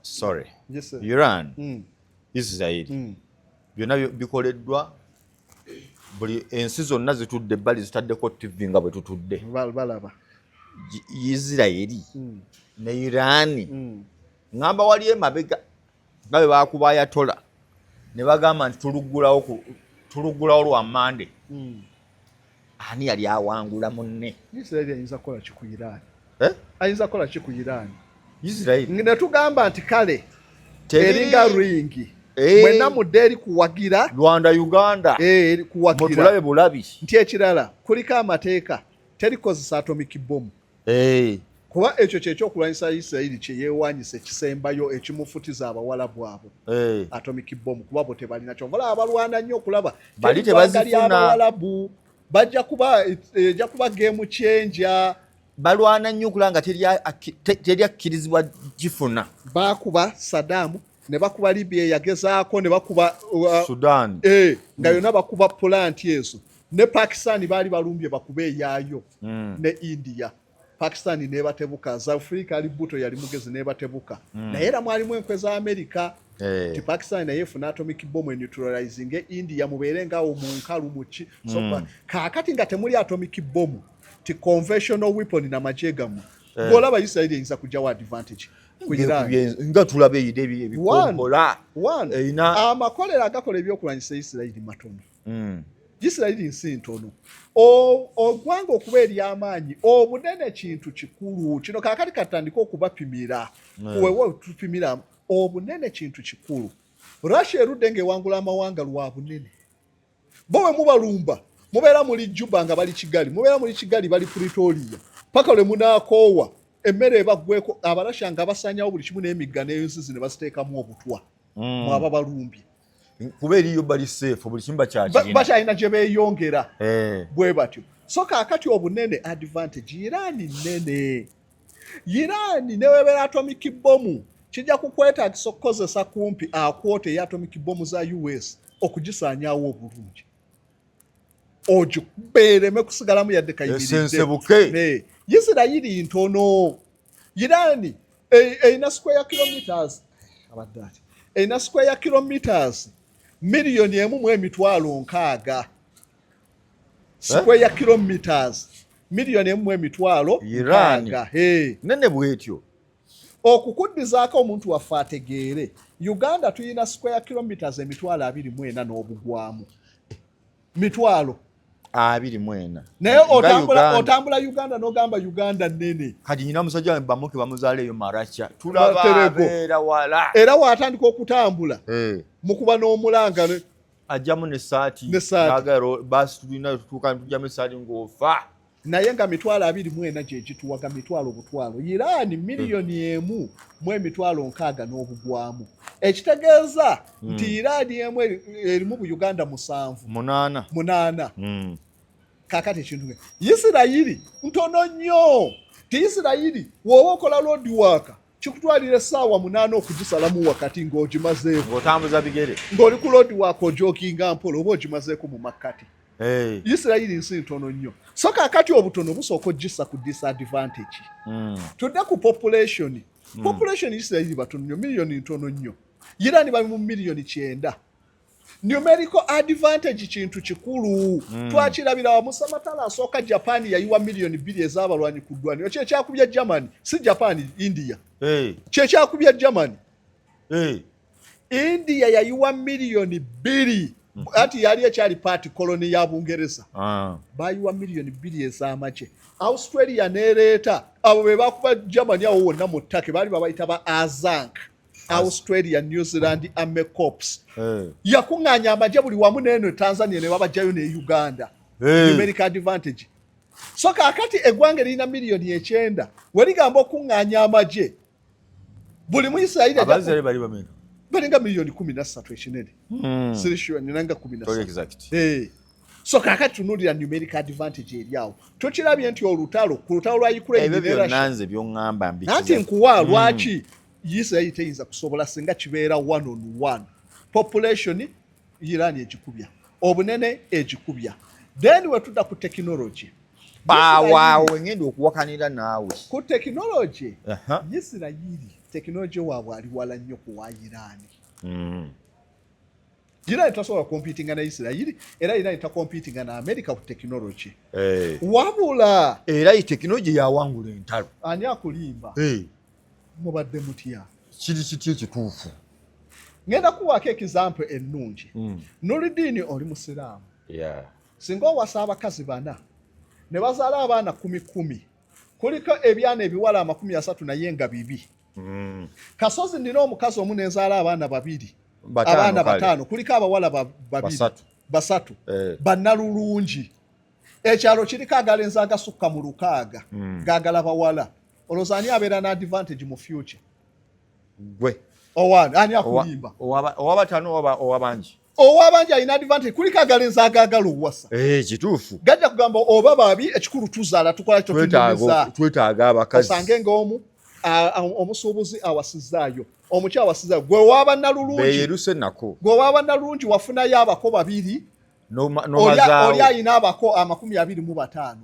sorry, Yes, sir. Iran, Israel, byonna bikoleddwa. Buli ensi zonna zitudde ebbali, zitaddeko TV nga bwe tutudde. Balaba. Isiraeri ne Iran, ŋŋamba wali emabega nga bwe bakuba Ayatollah ne bagamba nti tuluggulawo lwa Mande, ani yali awangula munne? Isiraeri ayinza kukola ki ku Iran? Eh? Ayinza kukola ki ku Iran? Isiraeri Ne tugamba nti kale Teri eringa ringi, mwenna mudde eri kuwagira. Rwanda, Uganda. Eri kuwagira. Mutulabe bulabi. Nti ekirala kuliko amateeka, terikozesa atomic bomb, kuba ekyo kyekyokulwanyisa Isirayiri kye yeewanyisa ekisembayo ekimufutiza Abawalabu abo, atomic bomb, kuba bo tebalina. Kyova olaba balwana nnyo okulaba Bali teri ggwanga tebazifuna. ly'Abawalabu bajja kuba ejja kuba game changer. Balwana nnyo okulaba nga teri akkirizibwa gifuna. Bakuba Saddam. Ne bakuba Libya eyagezaako, ne bakuba Sudan. Nga yonna bakuba plant ezo. Ne Pakistan baali balumbye bakuba eyaayo ne India. Pakistan nebatebuka. Zulfikar Ali Bhutto yali mugezi, nebatebuka. Naye era mwalimu enkwe za Amerika ti Pakistan naye efuna atomic bomb neutralizing India, mubeere ngaawo mu nkalu muki. So kaakati nga temuli atomic bomb, ti conventional weapon namagye gammwe, gwolaba Israel eyinza kugyawo advantage ku Iran? Nga tulaba eyina ebikompola. One, amakolero agakola ebyokulwanyisa Isirayiri matono. Isirayiri nsi ntono. Oggwanga okuba ery'amaanyi, obunene kintu kikulu. Kino kaakati katandike okubapimira. Wewe tupimira obunene kintu kikulu. Russia erudde ng'ewangula amawanga lwa bunene. Bo bwe mubalumba, mubeera muli Juba nga bali Kigali, mubeera muli Kigali bali Pretoria, paka lwe munaakoowa emmere ebaggweko. Abarasha nga basanyawo buli kimu n'emigga n'enzizi ne baziteekamu obutwa. Mwaba balumbye. Kuba eriyo bali safe, buli kimu bakyakirina. Bakyalina gye beeyongera. Bwe batyo. So kaakati obunene advantage, Iran nnene. Iran newebeera atomic bomb, kijja kukwetaagisa okukozesa kumpi akwota eya atomic bomb za US okugisaanyaawo obulungi, ogikubeereme kusigalamu yadde kayimiridde. Esensebuke. Isirayiri ntono. Iran erina square kilometers, abadde ati erina square kilometers 1,060,000, square kilometers miliyoni 1 mu emitwalo Iran. nkaaga. Hey. Nene bwetyo. Okukuddizaako omuntu waffe ategeere, Uganda tuyina square kilometers 24,000 n'obugwamu mitwalo 24. Naye Nga otambula Uganda. Otambula Uganda n'ogamba Uganda nnene. Kati nyina musajja wange bamuke bamuzaala eyo Maracha, tulaba Baterego. abeera wala. Era waatandika okutambula mukuba n'omulanga Ajjamu nesaati. N'essaati. Baasi tulina tutuuka tujjamu esaati ng'ofa. Naye nga 24,000 gye gituwaga mitwalo butwalo. Iraani 1,060,000 n'obugwamu, ekitegeeza nti Iraani emu erimu bu Uganda musanvu. Munaana. Munaana. Kakati ekintu Isirayiri ntono nnyo, ti Isirayiri w'oba okola road work kikutwalira essaawa 8 okugisalamu wakati ng'ogimazeeko. Ng'otambuza bigere. Ng'oli ku road work ojoginga mpola oba ogimazeeko mu makkati. Isirayiri nsi ntono nnyo. So kakati obutono busooka ogissa ku disadvantage. Tudde ku population. Population Isirayiri batono nnyo, miliyoni ntono nnyo. Irani bali mu 90 million. Numerical advantage kintu kikulu. Twakirabira wa musamatala asooka, Japan yayiwa 2 million ez'abalwanyi ku ddwaniro. Kyekyakubya Germany, si Japan, India. Kyekyakubya Germany. India yayiwa 2 million, ati yali ekyali part colony ya Bungereza. Bayiwa 2 million ez'amagye. Australia nereeta abo be bakuba Germany awo wonna mu ttake, baali babayita ba ANZAC, Australia New Zealand Army Corps. Yakuŋŋaanya amagye buli wamu, neeno Tanzania ne babajjayo ne Uganda. Numeric advantage. So kaakati eggwanga erina 90 million weligamba okuŋŋaanya amagye buli mu Isirayiri Abaisirairi bali bameka? Balinga 13 million ekinene. Siri sure, ninanga kumi na Toli ssatu. exact. So kaakati tunuulira numeric advantage eri awo. Tukirabye nti olutalo ku lutalo lwa Ukraine Ebyo ne Russia, byonna nze byoŋŋamba. Nanti Mbikiza. nkuwa lwaki Isirayiri teyinza kusobola singa kibeera one on one. Population Iran egikubya, obunene egikubya. Then wetudda ku technology, Baawaawe ngenda okuwakanira naawe. Ku technology, Isirayiri technology waabwe ali wala nnyo ku wa Iran. Iran tasobola competinga na Isirayiri, era Iran tacompetinga na America ku technology. Wabula Era ye tekinologi yawangula entalo. Ani akulimba? Mubadde mutya? Kiri kiti ekituufu? Ngenda kuwaako example ennungi. Nulidini, oli musiraamu? Singa owasa abakazi bana ne bazaala abaana kumi kumi, kuliko ebyana ebiwala 30 naye nga bibi. Kasozi, nina omukazi omu nenzaala abaana babiri. Bataano. Abaana Kale. bataano, kuliko abawala babiri. Basatu. Basatu. Bannalulungi. Ekyalo kiriko agalenzi agasukka mu 6 gagala bawala. Olowooza ani abeera n'advantage mu future? Gwe. Owaani? Ani akulimba? Owabataano oba owabangi? Owabangi alina advantage, kuliko agalenzi agaagala owasa. Kituufu. Gajja kugamba oba babi, ekikulu tuzaala, tukola kyo. Twetaaga Tunyumiza. Twetaaga abakazi. Osange ng'omu Omusuubuzi awasizaayo, omuky awasizaayo, gwe waaba nalulungi. Beyeruse nako. Gwe waaba nalulungi, wafunayo abako babiri. Oli ayina abako 25.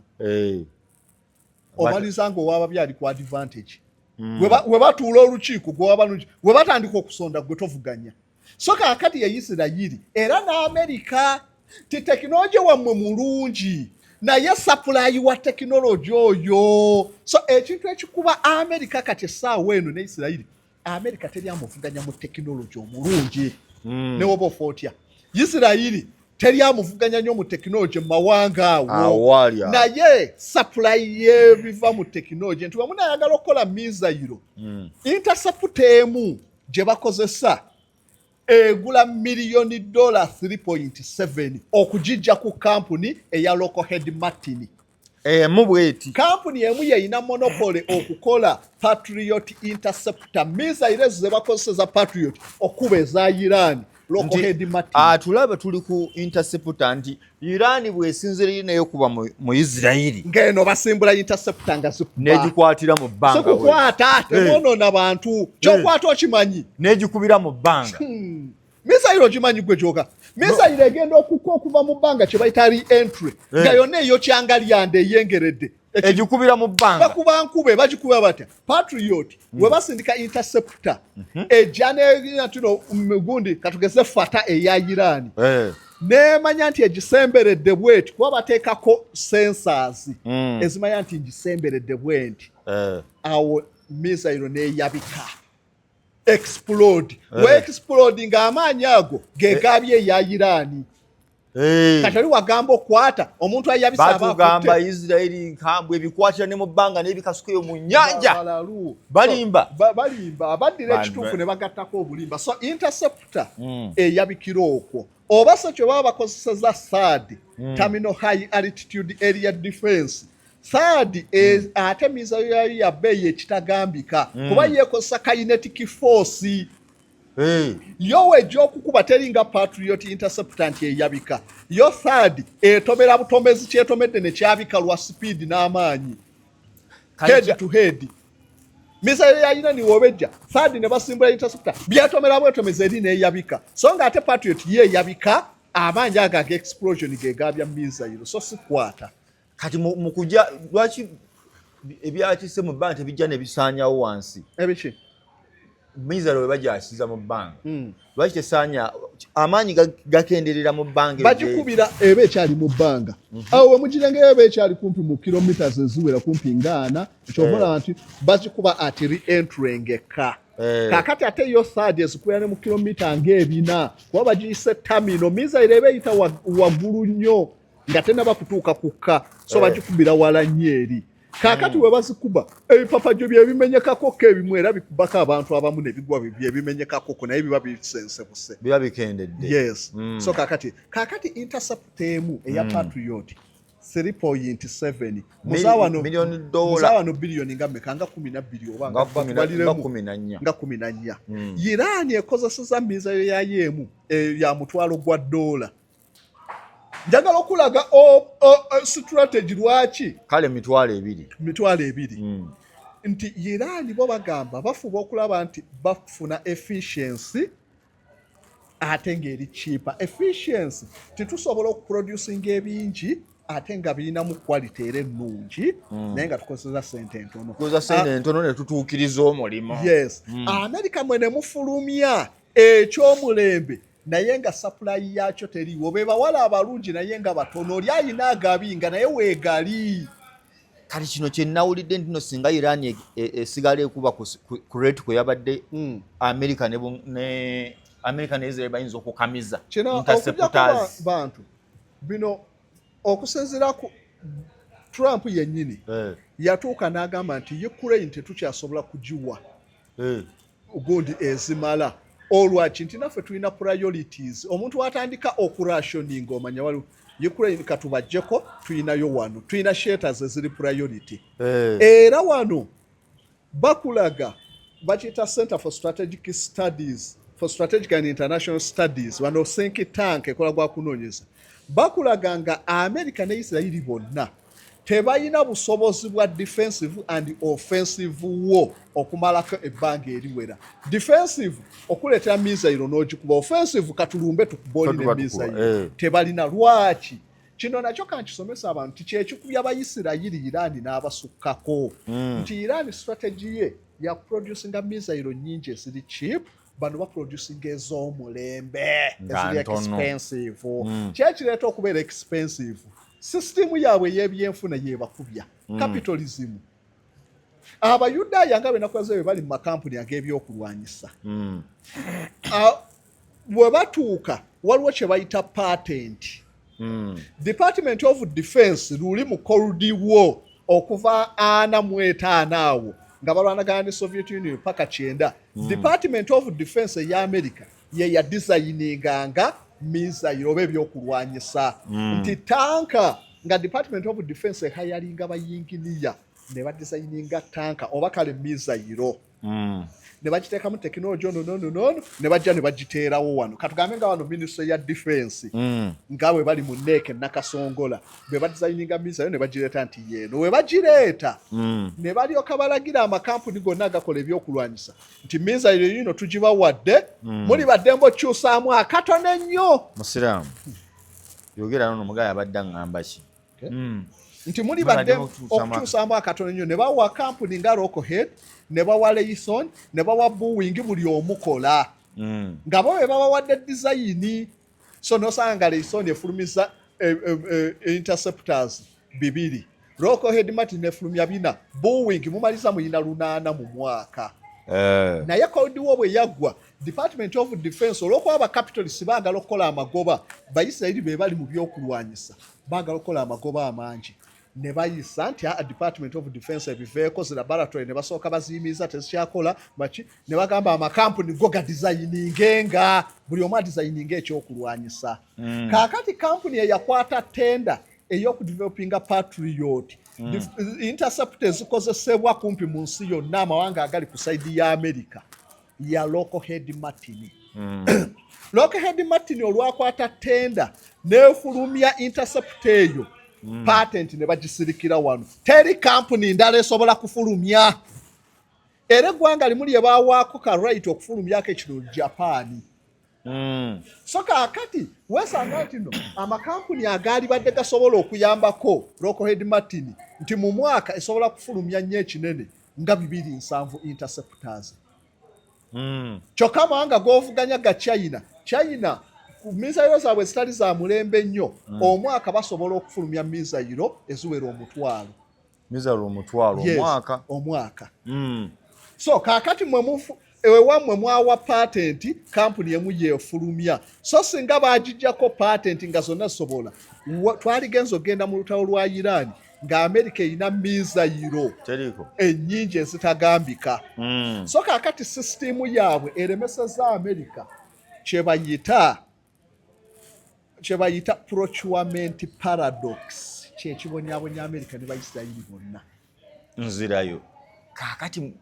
Omaliriza nga owaaba byali ku advantage. We batuula olukiiko, gwe waba nulungi, we batandika okusonda, gwe tovuganya. So kaakati ye Isirayiri era n'Amerika ti tekinologi wammwe mulungi, naye supply wa tekinologi oyo. So ekintu ekikuba Amerika kati essaawa eno ne Isirayiri, Amerika teri amuvuganya mu tekinologi omulungi. Newoba ofa otya, Isirayiri teri amuvuganya nnyo mu tekinologi mu mawanga awo, Awo ali awo. Naye supply y'ebiva mu tekinologi nti wamunayagala okukola missile, interceptor emu gye bakozesa egula miliyoni dola 3.7 okugijja ku kampuni eya Lockheed Martin. Emu bweti? Kampuni emu yeyina monopoly okukola Patriot interceptor missile ezo ze bakozesa, Patriot, okuba eza Iran, Lockheed Martin. Atulabe, tuli ku interceptor, nti Iran bwesinzira eri nayo kuba mu Isirairi, ng'eno basimbula interceptor nga zikuba. N'egikwatira mu bbanga. Sikukwata, temwonoona bantu. Kyokwata okimanyi. N'egikubira mu bbanga. Missile ogimanyi gwe kyoka missile egenda okukka okuva mu bbanga, kye bayita re-entry, nga yonna eyokyanga lyanda eyengeredde. Egikubira mu bbanga. Bakuba nkube, bagikuba batya? Patriot we basindika interceptor, ejja netino gundi, katugeze Fateh eya Iran, nemanya nti egisemberedde bweti, kuba bateekako sensors ezimanya nti ngisemberedde bwenti. Awo missile neyabika, explode. We explode, ng'amaanyi ago gegabye eya Iran. Kati oli wagamba okwata omuntu ayabisa aba Batugamba akutte. Isirairi nkambwe, ebikwatira ne mu bbanga n'ebikasukayo mu nnyanja. Balalu. Balimba. So, balimba, baddira ekituufu ne bagattako obulimba. So interceptor eyabikira okwo, oba so kye baba bakozeseza THAAD, terminal high altitude area defense. THAAD ate missile yayo ya bbeeyi ekitagambika, kuba yeekozesa kinetic force. Yo wejja okukuba teringa Patriot interceptor nti eyabika. Yo THAAD etomera butomezi, kyetomedde ne kyabika lwa speed n'amaanyi. Head to head missile yayina niwobejja THAAD ne basimbula interceptor, byatomera bwetomezi eri neyabika. So nga ate Patriot ye eyabika, amaanyi ago aga explosion gegabya missile, so sikwata. Kati mu kujja, lwaki ebyakise mu bbanga tebijja ne bisaanyawo wansi? Ebiki? Missile we bagyasiza mu bbanga, lwaki tesaanya? Amaanyi gakenderera mu bbanga eryo. Bagikubira eba ekyali mu bbanga. Awo wemugirengera eba ekyali kumpi mu kilometers eziwera kumpi ngaana. Kyova olaba nti bazikuba at re-entry ngekka. Kakati ate yo THAAD ezikubira ne mu kilomita ng'ebina, kuba bagiyise terminal missile, eba eyita waggulu nnyo nga tenaba kutuuka kukka, so bagikubira wala nnyo eri. Kaakati we bazikuba, ebipapajjo byebimenyekakoko ebimu, era bikubako abantu abamu ne bigwa, byebimenyekakoko, naye biba bisensebuse. Biba bikendedde. Yes. So kakati intercept emu eya Patriot 3.7 muzawano Million dollar. Muzawano biliyoni nga meka? Nga 12 oba nga tubaliremu. Nga 14. Nga 14. Iran ekozeseza missile yayo emu ya $100,000. Njagala okulaga strategy lwaki. Kale 20,000. 20,000. Nti Iran bo bagamba bafuba okulaba nti bafuna efficiency ate ng'eri cheaper. Efficiency, titusobola okuproducinga ebingi ate nga birinamu quality era ennungi, naye nga tukozesa sente entono. Tukozesa sente entono ne tutuukiriza omulimu. Yes. America mwe ne mufulumya ekyomulembe, naye nga supply yakyo teriiwo. Be bawala abalungi naye nga batono, oli ayina agabi nga naye weegali. Kati kino kye nawulidde nti no singa Iran esigala ekuba ku rate kwe yabadde, America ne America ne Israel bayinza okukamiza Kino okujjako interceptors. Bantu bino, okusinziira ku Trump yennyini, yatuuka n'agamba nti Ukraine tetukyasobola kugiwa gundi ezimala. Olwaki? Nti naffe tulina priorities. Omuntu watandika okurationinga, omanya waliwo Ukraine katubajjeko, tulinayo wano, tulina shelters eziri priority. Era wano bakulaga, bakiyita Center for Strategic Studies, for Strategic and International Studies, wano think tank ekola gwa kunoonyeza. Bakulaga nga America ne Israeli bonna Tebalina busobozi bwa defensive and offensive war okumalako ebbanga eriwera. Defensive okuleetera missile n'ogikuba, offensive katulumbe tukuboli ne missile tebalina. Lwaki? Kino nakyo kankisomesa abantu nti kyekikubya Bayisirayiri Irani n'abasukkako, nti Irani strategy ye ya kuproducinga missile nnyingi eziri cheap, bano baproducinga ez'omulembe eziri expensive. Kyekireeta okubeera expensive, sisitimu yaabwe ey'ebyenfuna yebakubya, capitalism. Abayudaaya nga benakubaze bwe bali mu makampuni ag'ebyokulwanyisa, bwe batuuka waliwo kye bayita patent. Department of Defense luli mu Cold War okuva 45 awo nga balwanagana ne Soviet Union paka 90, Department of Defense eya America ye yadesigninganga missile oba ebyokulwanyisa, nti tanka nga Department of Defense ehiringa bayinginiya ne badesigninga tanka oba kale missile, ne bagiteekamu tekinologi ono nono nono, ne bajja ne bagiteerawo wano. Katugambe nga wano Ministry ya Defense, nga bwe bali mu NEC Nakasongola, bwe badesigninga missile ne bagireeta nti yeeno. We bagireeta, ne balyoka balagira amakampuni gonna agakola ebyokulwanyisa nti missile yino tugibawadde, muli baddembe okyusaamu akatono ennyo. Musiraamu yogera nono mugaye abadde aŋŋamba ki? Nti muli badde okukyusaamu akatono nnyo, ne bawa kampuni nga Lockheed, ne bawa Raytheon, ne bawa Boeing, buli omukola nga bo be babawadde design. So nosanga nga Raytheon efulumiza interceptors 2, Lockheed Martin efulumya 4, Boeing mumaliza muyina 8 mu mwaka. Naye Cold War bwe yaggwa, Department of Defense, olw'okuba bacapitalist baagala okukola amagoba, Bayisirayiri be bali mu byokulwanyisa baagala okukola amagoba amangi, ne bayisa nti a Department of Defense ebiveeko, zi laboratory ne basooka baziyimiriza, tezikyakola baki, ne bagamba amakampuni go gadesigninge, buli omu adesigninge ekyokulwanyisa. Kaakati kampuni eyakwata tender ey'okudevelopinga Patriot interceptor ezikozesebwa kumpi mu nsi yonna, amawanga agali ku side ya America, ya Lockheed Martin. Lockheed Martin olwakwata tender nefulumya interceptor eyo, patent ne bagisirikira wano, teri kampuni ndala esobola kufulumya. Era eggwanga limu lye bawaako ka right okufulumyako ekino, Japan. So kaakati weesanga nti no amakampuni agaali badde gasobola okuyambako Lockheed Martin nti mu mwaka esobola kufulumya nnyo ekinene nga 270 interceptors, kyokka amawanga g'ovuganya ga China, China missile zaabwe zitali za mulembe nnyo, omwaka basobola okufulumya missile eziwera 10,000. Missile 10,000 omwaka? Omwaka. So kaakati mwe ewammwe mwawa patent kampuni emu yefulumya, so singa bagijjako patent nga zonna zisobola, twaligenza okgenda mu lutalo lwa Iran nga Amerika erina missile ennyingi ezitagambika. So kaakati sisitimu yaabwe eremeseza Amerika kyebayita procurement paradox, kyekibonyabonya Amerika ne Baisirayiri bonna. Nzirayo kaakati,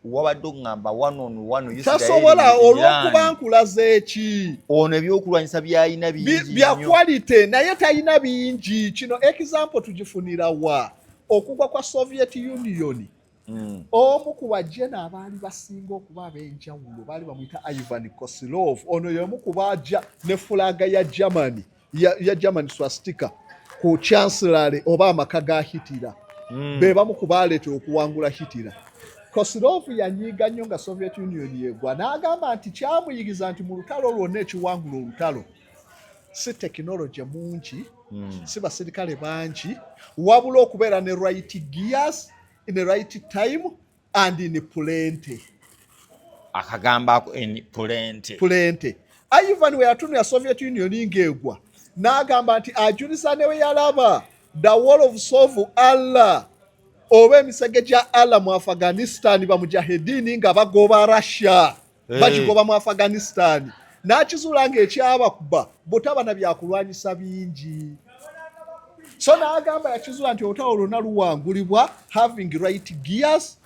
wabadde oŋŋamba wano ono wano. Tasobola olw'okuba nkulaza eki? Ono ebyokulwanyisa byalina bingi. Bya quality, naye talina bingi. Kino example tugifunira wa? Okugwa kwa Soviet Union, omu ku bajena abaali basinga okuba ab'enjawulo baali bamuyita Ivan Kosilov. Ono y'omu ku baajja ne flag ya Germany, ya Germany swastika ku chancellery oba amaka ga Hitler. Be bamu ku baaleetera okuwangula Hitler. Kosilov yanyiiga nnyo nga Soviet Union yegwa, n'agamba nti kyamuyigiriza nti mu lutalo lwonna ekiwangula olutalo si tekinologi mungi, si basirikale bangi, wabula okubeera ne right gears in the right time and in plenty. Akagamba ako, in plenty. Plenty. Ivan we yatunula Soviet Union ng'egwa, n'agamba nti ajuliza ne we yalaba the wall of Allah oba emisege gya Allah mu Afghanistan, bamujahedini nga bagoba Russia, bagigoba mu Afghanistan, n'akizuula ng'ekyabakuba butaba na byakulwanyisa bingi. So n'agamba yakizuula nti olutalo lwonna luwangulibwa having right gears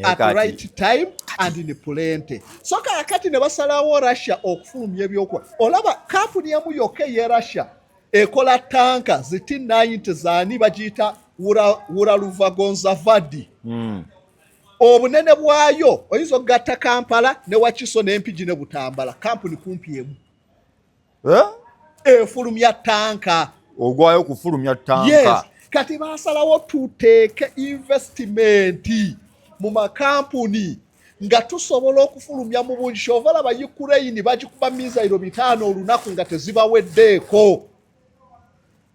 at right time and in plenty. So kaakati ne basalawo Russia okufulumya ebyokuba, olaba kampuni emu yokka eye Russia ekola tanka zi T90 zaani bagiyita. Uralvagonzavod. Obunene bwayo oyinza okugatta Kampala ne Wakiso n'Empigi ne Butambala, kampuni kumpi emu. Eh? Efulumya tanka. Ogwayo kufulumya tanka. Yes. Kati basalawo tuteeke investment mu makampuni nga tusobola okufulumya mu bungi. Kyova laba Ukraine bagikuba missile 500 olunaku nga tezibaweddeeko.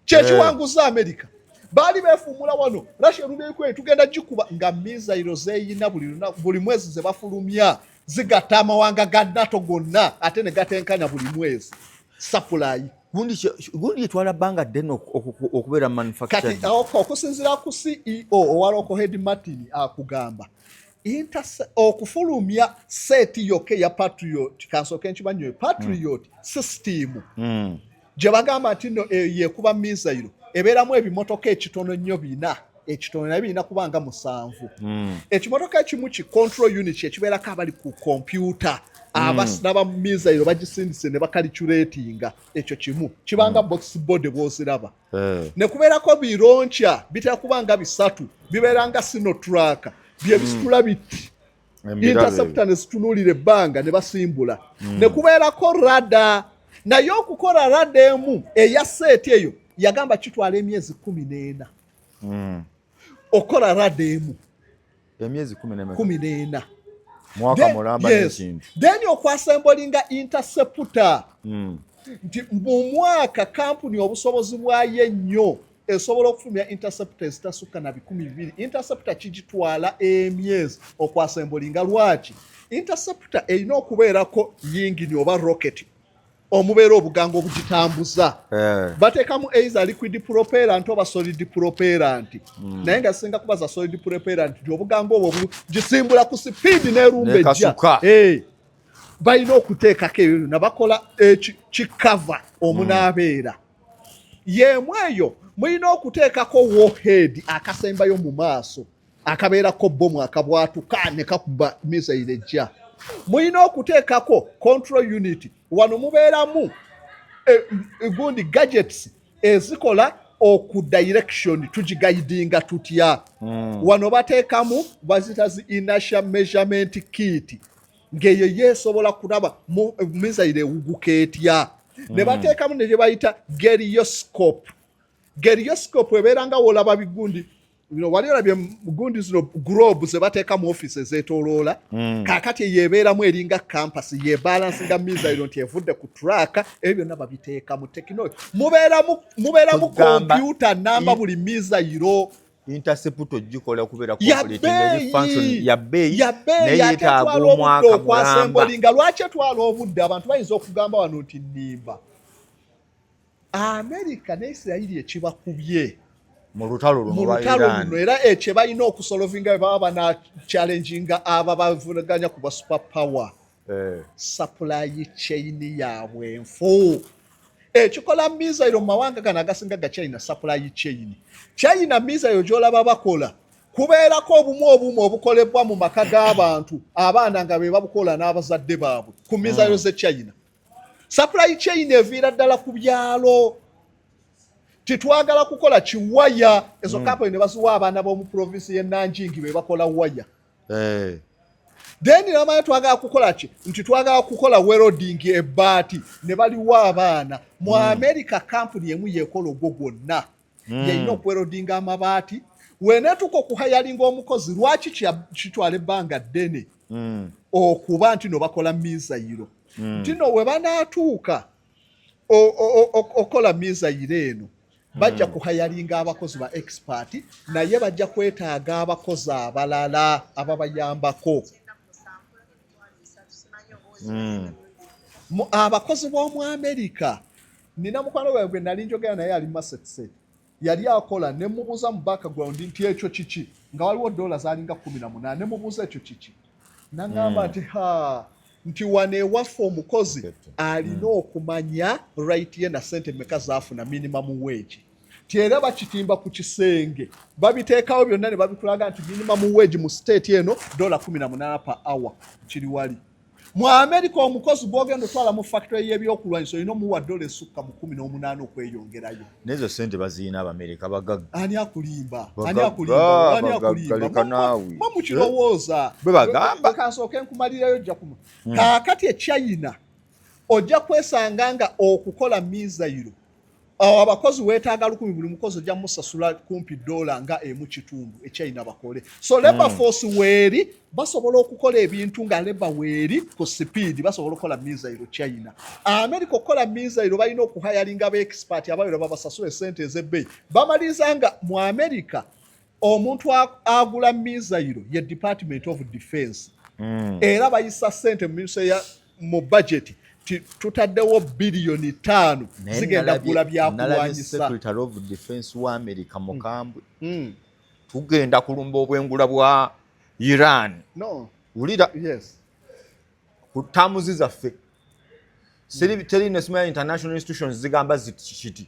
Kyekiwanguza America. Baali beefuumula wano Russia erumya Ukraine, tugenda gikuba, nga missile zeeyina buli lunaku, buli mwezi ze bafulumya zigatta amawanga ga NATO gonna, ate ne gatenkanya buli mwezi supply. Gundi etwala bbanga ddene okubeera manufactured. Kati okusinziira ku CEO owa Lockheed Martin, akugamba okufulumya set yokka eya Patriot, kansooke nkimanyo, Patriot system gye bagamba nti nno eyo yekuba missile, ebeeramu ebimotoka ekitono nnyo bina, ekitono naye birina kuba nga 7. Ekimotoka ekimu ki control unit, ekibeerako abali ku kompyuta abasinaba missile bagisindise ne bacalculatinga. Ekyo kimu kibanga box board bw'oziraba. Ne kubeerako bi launcher, bitera kuba nga bisatu, bibeera nga Sinotruk, bye bisitula biti interceptor ne zitunuulira ebbanga ne basimbula. Ne kubeerako radar, naye okukola radar emu eya set eyo, yagamba kitwala emyezi 14 okukola radar emu. Emyezi kumi n'emeka? 14. Mwaka mulamba n'ekintu. Then okwassemblinga interceptor, nti mu mwaka kampuni obusobozi bwayo ennyo esobola okufulumya interceptor ezitasukka na 200. Interceptor kigitwala emyezi okwassemblinga. Lwaki? Interceptor erina okubeerako yingini oba rocket omubeera obugango obugitambuza. Bateekamu either liquid propellant oba solid propellant, naye nga zisinga kuba za solid propellant, nti obugango obwo gisimbula ku sipiidi n'erumba ejja. Nekasuka. Balina okuteekako ebyo byonna, bakola kikava omunaabeera yemu eyo. Mulina okuteekako warhead akasembayo mu maaso akabeerako bomu akabwatuka ne kakuba missile ejja. Mulina okuteekako control unit. Wano mubeeramu gundi gadgets ezikola oku direction, tugiguidinga tutya. Wano bateekamu bazita zi inertia measurement kit, ng'eyo yeesobola kulaba missile ewuguka etya. Ne bateekamu ne gye bayita gyroscope. Gyroscope ebeera nga wolaba bigundi bino, wali olabye gundi zino globe ze bateeka mu office ezeetooloola. Kaakati eyo ebeeramu eringa compass, yebalancinga missile nti evudde ku track. Ebyo byonna babiteeka mu technology. Mubeeramu Kugamba kompyuta namba buli missile. Interceptor gikola okubeera Ya complete ng'eri function bbeeyi. ya bbeeyi, Ya bbeeyi, naye ate yeetaaga etwala obudde omwaka mulamba. okwassemblinga. Lwaki etwala obudde? Abantu bayinza okugamba wano nti nnimba. Amerika ne Isirayiri ekibakubye mu lutalo luno mu lwa lutalo Iran. Luno era ekyo balina okusolvinga bwe baba banachallenginga aba bavuganya ku ba super power, supply chain yaabwe enfu. Ekikola missile mu mawanga gano agasinga ga China, supply chain. China missile gy'olaba bakola kubeerako obumu obumu obukolebwa mu maka g'abantu, abaana nga be babukola n'abazadde baabwe. Ku missile z'e China, supply chain eviira ddala ku byalo. Titwagala kukola kiwaya ezo, kampani ne baziwa abaana b'omu province y'e Nanjing be bakola waya. Then namanya twagala kukola ki, nti twagala kukola welding ebbaati, ne baliwa abaana. Mu America kampuni emu yekola ogwo gwonna, yeyina okuweldinga amabaati. Weneetuuka okuhiringa omukozi, lwaki kitwala ebbanga ddene okuba nti no bakola missile? Nti no we banaatuuka okola missile eno, bajja kuhiringa abakozi ba expert, naye bajja kwetaaga abakozi abalala ababayambako. Abakozi b'omu Amerika, nina mukwano gwange gwe nali njogera naye ali Massachusetts, yali akola, ne mubuuza mu background nti ekyo kiki, nga waliwo dola zalinga 18. Ne mubuuza ekyo kiki, naŋŋamba nti ha, nti wano ewaffe omukozi alina okumanya right ye na sente meka zaafuna, minimum wage, ti era bakitimba ku kisenge, babiteekawo byonna ne babikulaga nti minimum wage mu state eno dola 18 per hour. Kiri wali. Mu Amerika omukozi gwogenda otwala mu factory y'ebyokulwanyisa olina omuwa dola esukka mu 18 okweyongerayo. Nezo sente baziyina Abamerika, bagagga. Ani akulimba? Ani akulimba? Ani akulimba? Mwe mukirowooza. Bwe bagamba. Kansooke nkumalirayo, ojja kumu. Kaakati e China ojja kwesanga nga okukola missile awo abakozi weetaaga 1000, buli mukozi ojja musasula kumpi dola nga 1.5 e China bakole. So labor force weeri, basobola okukola ebintu nga labor weeri ku speed, basobola okukola missile China. America okukola missile balina okuhiringa ba expert abayira, babasasula esente ez'ebbeeyi. Bamaliriza nga mu America omuntu agula missile ye Department of Defense. Era bayisa sente mu ministry ya mu budget, tutaddewo biliyoni 5 zigenda kugula byakulwanyisa. Secretary of Defense wa America mukambwe. Tugenda kulumba obwengula bwa Iran. No. Wulira. Yes. Ku terms zaffe. Teri nesimanya international institutions zigamba ziti kiti.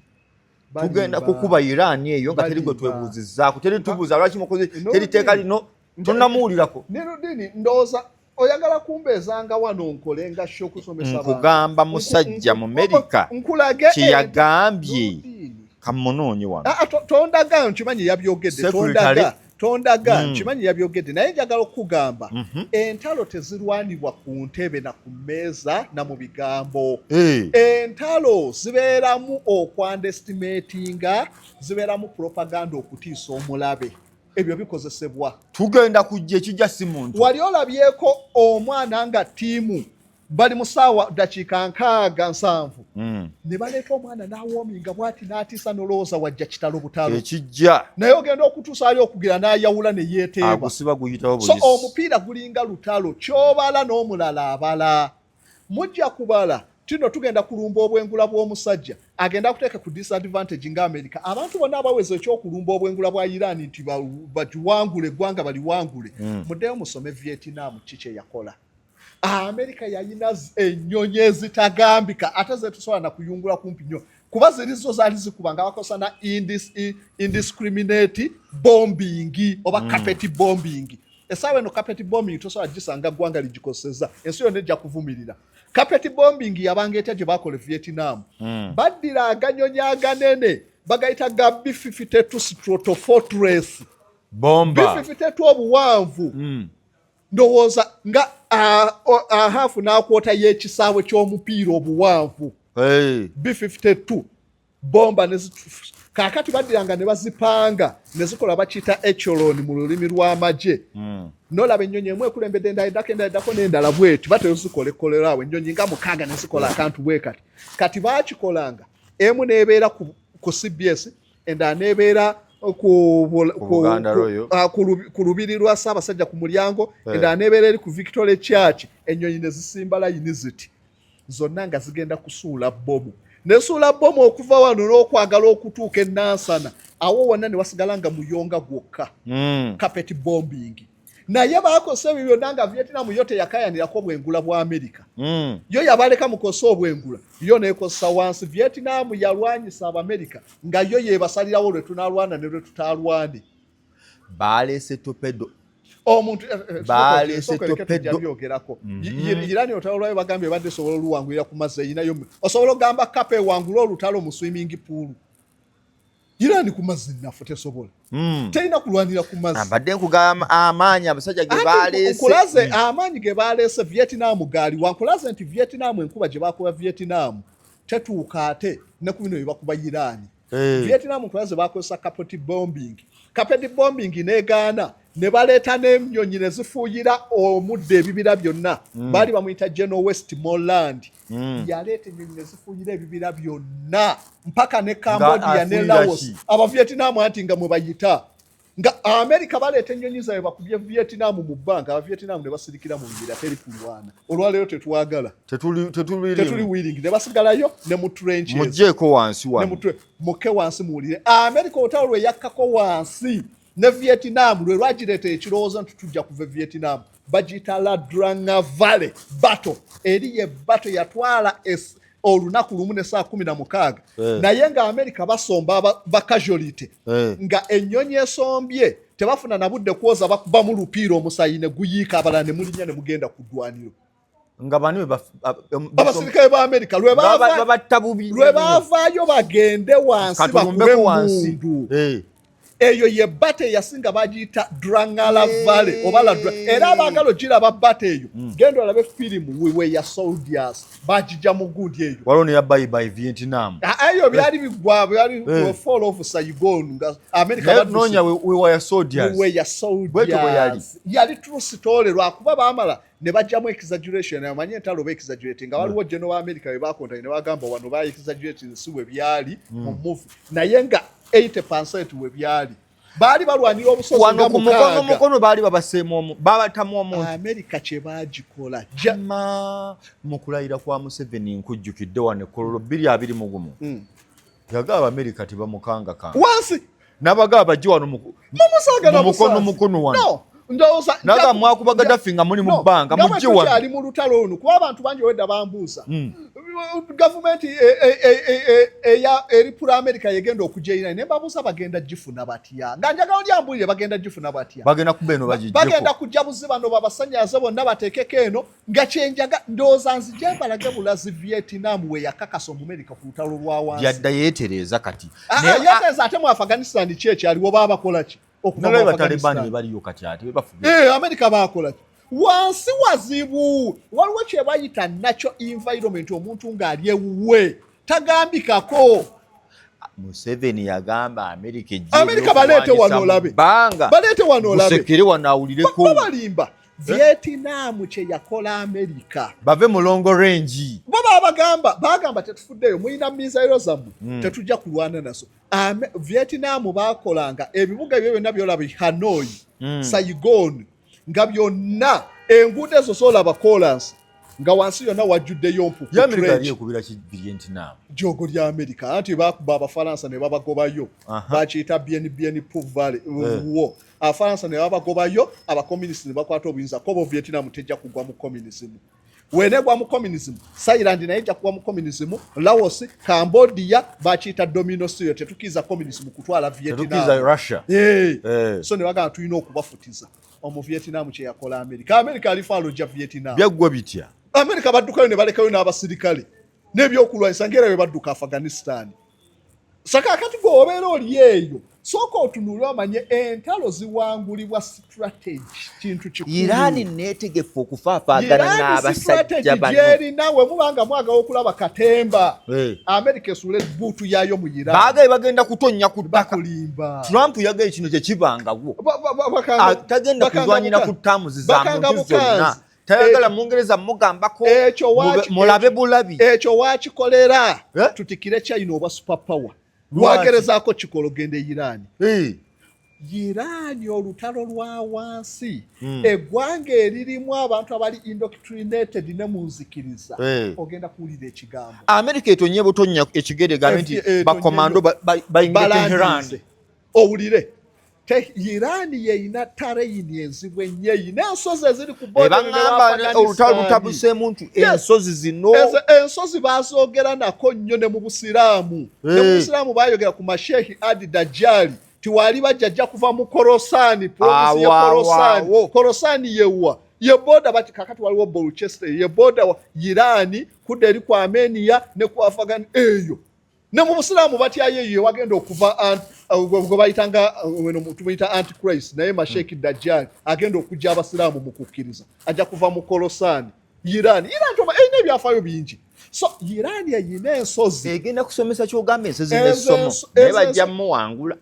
Tugenda kukuba Iran eyo nga teri gwe twebuuzizaako, teri tubuuza lwaki mukoze, teri teeka lino tonnamuwulirako. Nirudini, ndowooza oyagala kumbeezanga wano nkole nga sho okusomesa. Nkugamba musajja mu Amerika nkulage kyeyagambye, kamunoonye wano. Ah, ah, tondaga, nkimanyi yabyogedde, tondaga, tondaga. Nkimanyi yabyogedde, naye njagala okukugamba entalo tezirwanibwa ku ntebe na ku mmeeza na mu bigambo. Entalo zibeeramu okwunderestimatinga, zibeeramu propaganda, okutiisa omulabe, ebyo bikozesebwa. Tugenda kujja ekijja si muntu. Wali olabyeko omwana nga ttiimu bali mu ssaawa dakiika 60, 70, ne baleeta omwana n'awoominga bw'ati n'atiisa, n'olowooza wajja kitalo butalo. Ekijja. Naye ogenda okutuusa ali okugira n'ayawula ne yeeteeba. Agusiba guyitawo. So omupiira gulinga lutalo, ky'obala n'omulala abala. Mujja kubala tino tugenda kulumba obwengula bw'omusajja agenda kuteeka ku disadvantage nga Amerika. Abantu bonna abaweza ekyokulumba obwengula bwa Iran nti bagiwangule, eggwanga baliwangule. Muddeyo musome Vietnam, ki kye yakola Amerika. Yayina ennyonyi ezitagambika ate zetusobola nakuyungula kumpi nnyo, kuba ziri zo zaali zikuba nga bakozesa na indiscriminate bombing oba carpet bombing. Essaawa eno carpet bombing tosobola gisanga ggwanga ligikozeseza, ensi yonna ejja kuvumirira. Carpet bombing yabanga etya gye bakola e Vietnam? Baddira aganyonyi aganene bagayita ga B-52 Stratofortress. Bomba. B-52 obuwanvu ndowooza nga a half n'aquarter y'ekisaawe ky'omupiira obuwanvu. B-52 bomba kaakati baddiranga ne bazipanga ne zikola bakiyita echelon mu lulimi lw'amagye. Nolaba ennyonyi emu ekulembedde endala, eddako endala, eddako n'endala bweti, batera zikola ekkolero awo ennyonyi nga mukaaga ne zikola akantu bwe kati. Kati baakikolanga emu n'ebeera ku CBS, endala n'ebeera ku lubiri lwa Ssaabasajja ku mulyango, endala n'ebeera eri ku Victoria Church. Ennyonyi ne zisimba layini ziti zonna nga zigenda kusuula bomu, nesuula bomu okuva wano n'okwagala okutuuka enansana awo wonna ne wasigala nga muyonga gwokka. Carpet bombing. Naye bakozesa ebyo byonna nga Vietnam yo teyakayanirako bwengula bwa Amerika. Yo yabaleka mukozesa obwengula, yo nekozesa wansi. Vietnam yalwanyisa Abamerika nga yo yebasalirawo lwe tunalwana ne lwe tutalwane. Baleese torpedo. Omuntu Baleese torpedo. Byogerako. Irani olutalo lwayo bagambye ebadde esobola oluwangulira ku mazzi eyinayo. Osobola okugamba kapa ewangule olutalo mu swimming pool? Irani ku mazzi nafu tesobola. Terina kulwanira ku mazzi. Mbadde nkugamba amaanyi abasajja ge baleese. Nkulaze amaanyi ge baleese Vietnam gaali wankulaze nti Vietnam, enkuba gye bakuba Vietnam tetuuka ate ne ku bino bye bakuba Irani. Vietnam nkulaze bakozesa carpet bombing. Carpet bombing negaana, ne baleeta n'ennyonyi ne zifuuyira omuddo ebibira byonna. Baali bamuyita General Westmoreland. Yaleeta ennyonyi ne zifuuyira ebibira byonna mpaka ne Cambodia ne Afuuyira Laos. ki? Abavietnam anti nga mwe bayita nga Amerika baleeta ennyonyi zaabwe bakubye Vietnam mu bbanga, Abavietnam ne basirikira mu bibira, teri kulwana. Olwaleero tetwagala. Tetuli Tetuli willing, ne basigalayo ne mu trenches. Mugjeeko wansi ne wano. Mukke wansi muwulire Amerika olutalo lwe yakkako wansi ne Vietnam lwe lwagireeta ekirowoozo nti tujja kuva e Vietnam, bagiyita Ia Drang Valley battle. Eri ye battle yatwala olunaku lumu ne saa 16. Naye nga Amerika basomba ba casualty nga ennyonyi esombye tebafuna na budde kwoza, bakubamu lupiira omusayi ne guyiika, abalala ne mulinnya ne mugenda ku ddwaniro. Nga bani? Abasirikale ba Amerika lwe baavaayo bagende wansi bakube emundu. Eyo ye battle eyasinga, bagiyita Drang La Valley oba la. Era abaagala ogiraba battle eyo, genda olabe firimu We Were Soldiers, bagijja mu gundi eyo. Waliwo neya Bye Bye Vietnam. Eyo byali bigwa, byali fall of Saigon nga America. Nonya We Were Soldiers. We Were Soldiers yali true story, lwakuba baamala ne bajjamu exaggeration. Amanyi entalo oba exaggerate nga waliwo general wa America we bakonta ne bagamba wano ba exaggerate, si we byali mu movie, naye nga 80% we byali, baali balwanira obusozi. Nga ku mukono mukono baali babaseemu, babatamu omuntu. Amerika kye baagikola. Ma mu kulayira kwa Museveni, nkujjukidde wano ekkololo 2021, yagamba Amerika tebamukangakanga. Wansi. N'abagaba bajje wano mu mukono mukono wano. Ndowooza naga mwakuba Gaddafi nga muli mu bbanga, mujje wano. Ali mu lutalo luno, kuba abantu bangi wedda bambuuza, gavumenti eri pro America yegenda okujja Iran, ne mbabuuza bagenda gifuna batya, nga njagala olyambulire bagenda gifuna batya. Bagenda kuba eno. Bagenda kujja buzi bano babasanyaze bonna bateekeko eno, nga kyenjaga ndowooza nzije mbalage bulazi Vietnam we yakakasa Omumerika ku lutalo lwa wansi. Yadda yeetereeza kati. Yeetereeza ate mu Afghanistan ki ekyaliwo? Baabakola ki? Okuva Batalibani baliyo kati ate. Amerika bakola ki? Wansi wazibu, waliwo kye bayita natural environment, omuntu ng'ali ewuwe tagambikako. Museveni yagamba Amerika. Amerika baleete wano olabe. Banga. Baleete wano olabe. Busekere wano awulireko. Babalimba. Vietnam kye yakola Amerika. Bave mu long range. Bo babagamba, bagamba tetufuddeyo, mulina misairo zammwe, tetujja kulwana nazo. Vietnam bakolanga ebibuga ebyo byonna byolaba, Hanoi, Saigon, nga byonna enguudo ezo zolaba kolansi, nga wansi yonna wajjuddeyo mpuku. Jogo lya Amerika, anti bakuba Abafalansa ne babagobayo, bakiyita Bien Bien Phu Valley wo. Abafalansa ne babagobayo, abakomunisiti ne bakwata obuyinza. Kobo Vietnam tejja kugwa mu communism. Wenegwa mu communism, Thailand naye ejja kugwa mu communism, Laos, Cambodia, bakiyita domino theory. Tetukiza communism kutwala Vietnam. Russia. So ne bagamba tulina okubafutiza. Omu Vietnam kye yakola America, America alifa alojja Vietnam. Byaggwa bitya? America baddukayo ne balekayo n'abasirikale n'ebyokulwanyisa, ngaera bwe badduka Afghanistan. Saka kati gwe obeera oli eyo, sooka otunule omanye entalo ziwangulibwa strategy, kintu kikulu. Irani neetegefu okufaafaagana n'abasajja bano. Gyerina we mubanga mwagala okulaba katemba, Amerika esula ebbuutu yaayo mu Iran. Baagaye bagenda kutonnya ku ttaka. Bakulimba. Trump yagaye kino kyekibangawo, tagenda kulwanyira ku terms za muntu zonna, tayagala Mungereza mugambako mulabe bulabi. Ekyo wakikolera tutikire China oba super power lwagerezaako kikola ogenda e Iran. Iran olutalo lwa wansi, eggwanga eririmu abantu abali indoctrinated ne mu nzikiriza, ogenda kuwulira ekigambo. Amerika etonye butonya ekigere gambe nti bakomando bayingire Teheran. Owulire, Iran yeyina terrain enzibu ennyo, eyina ensozi eziri ku Baŋŋamba olutalo lutabuseemu nti ensozi zino. Ensozi bazoogera nako nnyo ne mu Busiraamu. Ne mu Busiraamu bayogera ku Mashehi Adi Dajjali tiwali bajjajja kuva mu Korosani, province ye Korosani. Korosani yewa ye border bati kakati waliwo Baluchistan, ye border Iran kudda eri ku Armenia ne ku Afghan eyo. Ne mu Busiraamu batyayo eyo wagenda okuva gwe bayitanga tumuyita Antichrist, naye Masheki Dajjal agenda okujja Abasiraamu mu kukkiriza ajja kuva mu Korosani. Iran, Iran toma erina ebyafaayo bingi. So Iran eyina ensozi. Egenda kusomesa kyogamba ensozi n'essomo, naye bajja muwangula.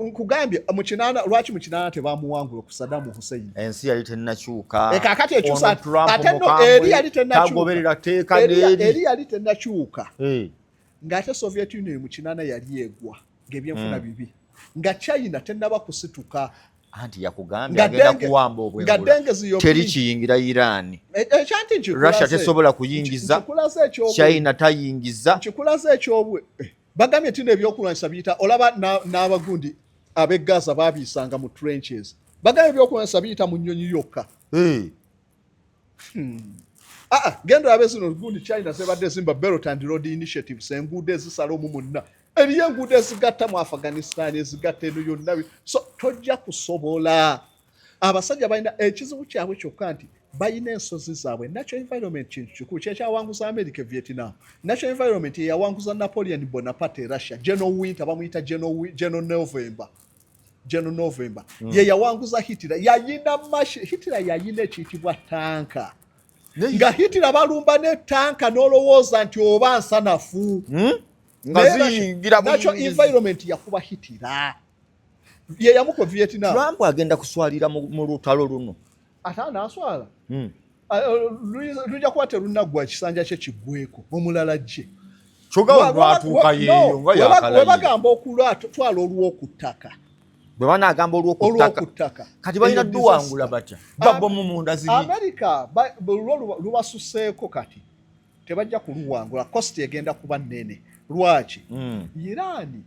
Nkugambye mu 80, lwaki mu 80 tebamuwangula ku Saddam Hussein? Ensi yali tennakyuka. Kakati ekyusa ate no eri yali tennakyuka, teeka. Eri yali tennakyuka ng'ate Soviet Union mu 80 yali egwa ng'ebyenfuna bibi, nga China tennaba kusituka. Anti yakugambye agenda kuwamba obwengula, teri kiyingira Iran. Ekyanti Russia tesobola kuyingiza, China tayingiza. Nkikulaze ekyobwe bagambye nti ebyokulwanyisa biyita, olaba n'abagundi ab'e Gaza baabiyisanga mu trenches, bagambye ebyokulwanyisa biyita mu nnyonyi yokka. Aa, genda olabe zino gundi China zebadde zimba, Belt and Road Initiatives, enguudo ezisala omu munna, eriyo enguudo ezigatta mu Afghanistan, ezigatta eno yonna. So tojja kusobola. Abasajja balina ekizibu kyabwe kyokka nti Balina ensozi zaabwe. Natural environment kintu kikulu, kyekyawanguza America e Vietnam. Natural environment yeyawanguza Napoleon Bonaparte e Russia. General Winter bamuyita General November, General November. Ye yawanguza Hitler. Yayina mashi, Hitler yayina ekiyitibwa tanka, nga Hitler balumba ne tanka n'olowooza nti oba nsanafu. Natural environment yakuba Hitler, ye yamuko Vietnam. Trump agenda kuswalira mu lutalo luno. Ate anaaswala. Lujja kuba terunaggwa, ekisanja kye kiggweko, omulala jje. Webagamba okulwatwala olw'okuttaka. Bwe banagamba olw'okuttaka, kati balina duwangula batya babomu munda ziri? Amerika lwo lubasuseeko, kati tebajja kuluwangula, cost egenda kuba nnene. Lwaki? Iran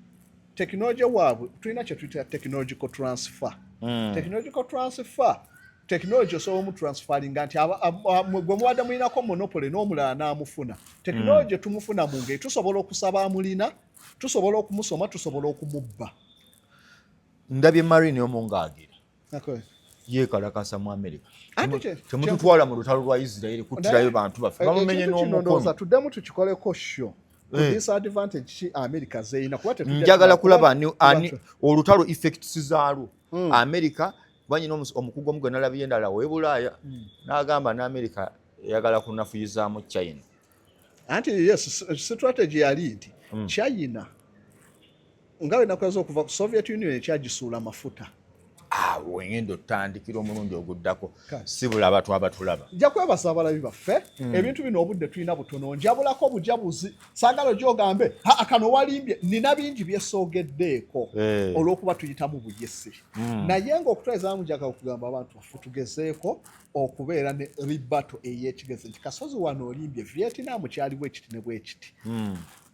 technology waabwe, tulina kye tuyita technological transfer. Technological transfer, technology osobola omutransferringa nti gwe mubadde mulinako monopoly n'omulala n'amufuna. Technology tumufuna mu ngeri tusobola okusaba amulina, tusobola okumusoma, tusobola okumubba. Ndabye marine omu ng'agira yeekalakasa mu America, "Temututwala mu lutalo lwa Isiraeri kuttirayo bantu baffe." Bamumenye n'omukono. Tuddemu tukikoleko show. Disadvantage ki America zeyina? Kuba njagala kulaba ani olutalo effects zaalwo. America banyina omukugu omu gwe nalabye endala w'ebulaaya n'agamba n'Amerika eyagala kunafuyizaamu China. Anti yes, strategy yali nti China nga wenakweza okuva ku Soviet Union ekyagisuula amafuta. Awo wengenda otutandikira omulundi oguddako, si bulaba twaba tulaba. Nja kwebaza abalabi baffe. Ebintu bino obudde tulina butono, njabulako bujabuzi, saagala gyogambe kano walimbye. Nina bingi byesoogeddeeko olw'okuba tuyitamu buyisi. Naye ng'okutwalizaamu, njagala okugamba abantu baffe tugezeeko okubeera ne rebuttal ey'ekigezi nti Kasozi wano olimbye, Vietnam kyaliwo ekiti ne bwekiti.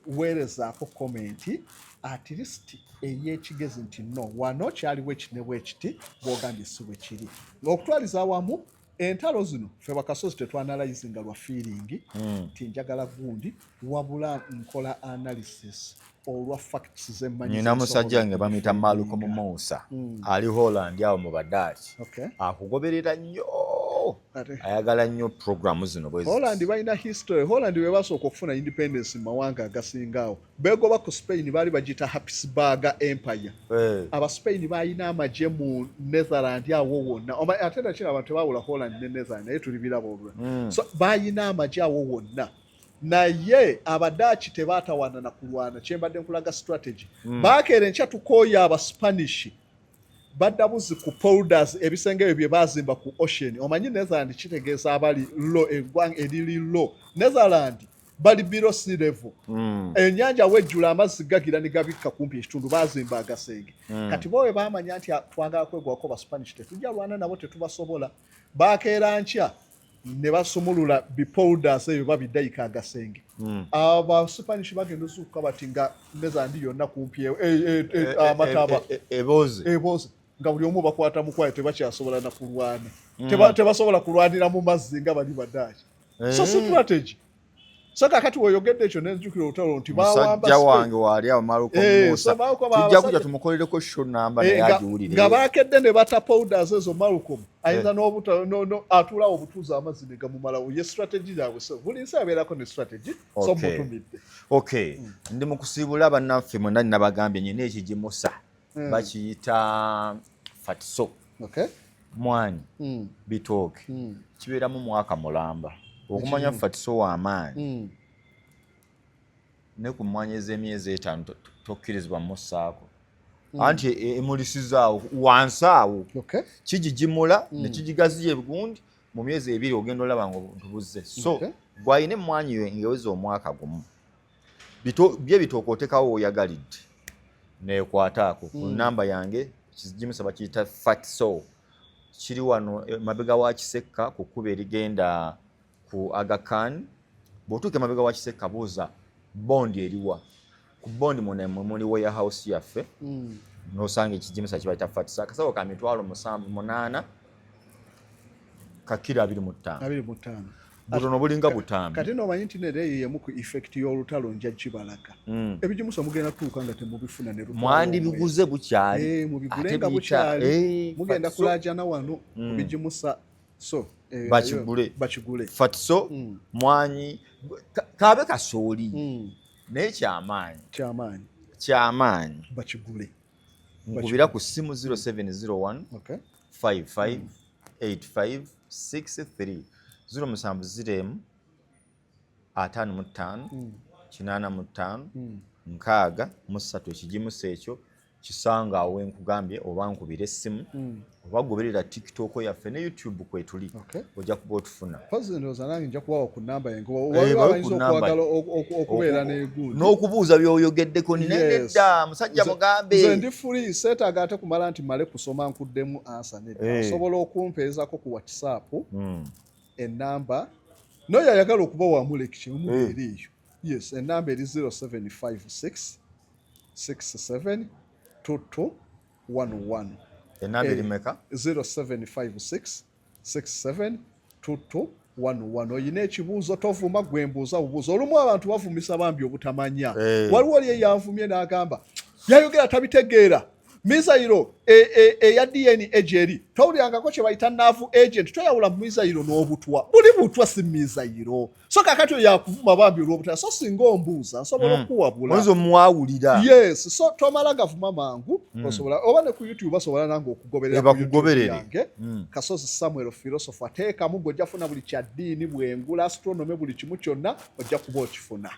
Weerezaako comment at least ey'ekigezi nti no, wano kyaliwo ekiti ne bwekiti, bwogambye si bwe kiri. Okutwaliza awamu, entalo zino ffe bakasozi tetwanalyzinga lwa feeling nti njagala gundi, wabula nkola analysis olwa facts zemmanyi. Nyina musajja nge bamuyita Malcolm Musa, ali Holland awo mu Badaaki. Akugoberera nnyo, ayagala nnyo programu zino bwe ziti. Holland balina history. Holland bwe basooka okufuna independence mu mawanga agasinga awo, begoba ku Spain, baali bagiyita Habsburg Empire. Abaspain balina amagye mu Netherland awo wonna. Ate nakino abantu tebawula Holland ne Netherland, naye tuli biraba olula. So balina amagye awo wonna, naye Abadaaki tebaatawaana na kulwana. Kyembadde nkulaga strategy. Bakeera enkya, tukooye Abaspanish, badda buzi ku polders, ebisenge ebyo bye bazimba ku ocean. Omanyi Netherland kitegeeza abali low, eggwanga eriri low. Netherland bali below sea level. Ennyanja wejjula amazzi gagira ne gabikka kumpi ekitundu, bazimba agasenge. Kati bo bwe bamanya nti twagala kwegwako Baspanish, tetujja lwana nabo, tetubasobola, bakeera nkya ne basumulula bipolders ebyo, babidayika agasenge. Abaspanish bagenda ozuukuka bati nga Netherland yonna kumpi amataba eboze. Eboze, nga buli omu bakwata mukwayo, tebakyasobola na kulwana. Tebasobola kulwanira mu mazzi nga bali Badaaki. So strategy. So kakati weoyogedde ekyo nenzijukira olutalo nti bawamba Musajja Spain. Wange waali awo Malcolm Musa. So Malcolm Tujja kujja tumukolereko show namba naye agiwulire. Nga bakedde ne bata powders ezo, Malcolm ayinza n'obuta atuulawo obutuuzi amazzi ne gamumalawo. Ye strategy yaabwe. So buli nsi abeerako ne strategy, so mutumidde. Okay, ndi mu kusiibula bannaffe mwenna. Nabagambye nyina ekigimusa bakiyita fatiso. Mwanyi, bitooke, kibeeramu mwaka mulamba. Okumanya fatiso w'amaanyi, ne ku mmwanyi ez'emyezi 5 tokkirizibwa mussaako, anti emulisizaawo wansi awo kigigimula ne kigigaziya ebigundi. Mu myezi 2 ogenda olaba nga obuntu buzze. So gwalina emmwanyi yo ng'eweza omwaka gumu, bye bitooke otekawo woyagalidde nekwataako ku namba yange. Kigimusa bakiyita fatso, kiri wano mabega wa Kisekka ku kkubo erigenda ku Aga Khan. Bw'otuuka emabega wa Kisekka, buuza bondi eriwa. Ku bondi muno mwe muli warehouse yaffe, n'osanga ekigimusa kibayita fatso, akasawo ka 78,000, ka kiro 25. 25. Butono bulinga butambi. Kati nomanyi nti nera eyo yemu ku effect y'olutalo, nja gibalaga. Ebigimusa mugenda tuuka nga temubifuna ne lutwala Mwandibiguze bukyali. Mubigule Ate nga biyita bukyali. Mugenda fatso. kulajana wano ku bigimusa, so Eh, Bakigule. Bakigule. Fatiso, mwanyi, kabe kasooli, naye kyamaanyi. Kyamaanyi. Kyamaanyi. Bakigule. Nkubira ku ssimu 0701 55 85 63, 070 55 85 63. Ekigimusa ekyo kisanga awo wenkugambye, oba nkubira essimu, oba goberera TikTok yaffe ne YouTube kwetuli, ojja kuba otufuna. Mpozzi ndowooza nange nja kubawa ku namba yange. Eh, Waliwo bawe abayinza ku namba. okwagala okubeera n'egundi N'okubuuza by'oyogeddeko nina. Nedda, musajja mugambe. Nze ndi free, seetaaga ate kumala nti male kusoma nkuddemu answer, nedda. Osobola okumpeezako ku WhatsApp enamba noyo ayagala okuba wamu lecture mubeere eyo. Yes, enamba eri 0756 67 22 11. Enamba eri meka? 0756 67 22 11. Oyina ekibuuzo, tovuma, gwe mbuuza bubuuzo. Olumu abantu bavumisa bambi obutamanya. Waliwo oli eyanvumye n'agamba yayogera tabitegeera, missile eya DNA gyeri, towulyangako kye bayita nerve agent, toyawula missile n'obutwa, buli butwa si missile. So kakati oyo yakuvuma bambi olw'obutwa. So singa ombuuza, nsobola okukuwabula. Oyinza omwawulira. Yes, so tomala gavuma mangu. Osobola oba ne ku YouTube basobola nange okugoberera Eh, ku YouTube bakugoberere. yange, Kasozi Samuel Philosopher, teekamu gwe ojja funa buli kya ddiini, bwengula, astronomy, buli kimu kyonna ojja kuba okifuna.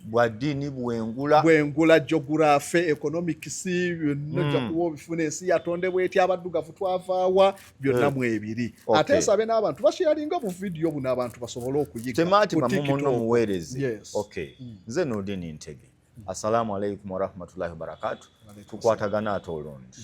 Bwa ddiini, bwengula. Bwengula, geography, economics, byonna ojja kuba obifuna. Ensi yatondebwa etya, abaddugavu twavaawa, byonna mwebiri. Ate nsabe n'abantu basharinga bu video buno, abantu basobole okuyiga Temaati ku mamuno TikTok. muweereze. Yes. Okay, nze Nurdin Ntege. Assalamu alaikum warahmatullahi wabarakatu. Tukwatagana ate olundi.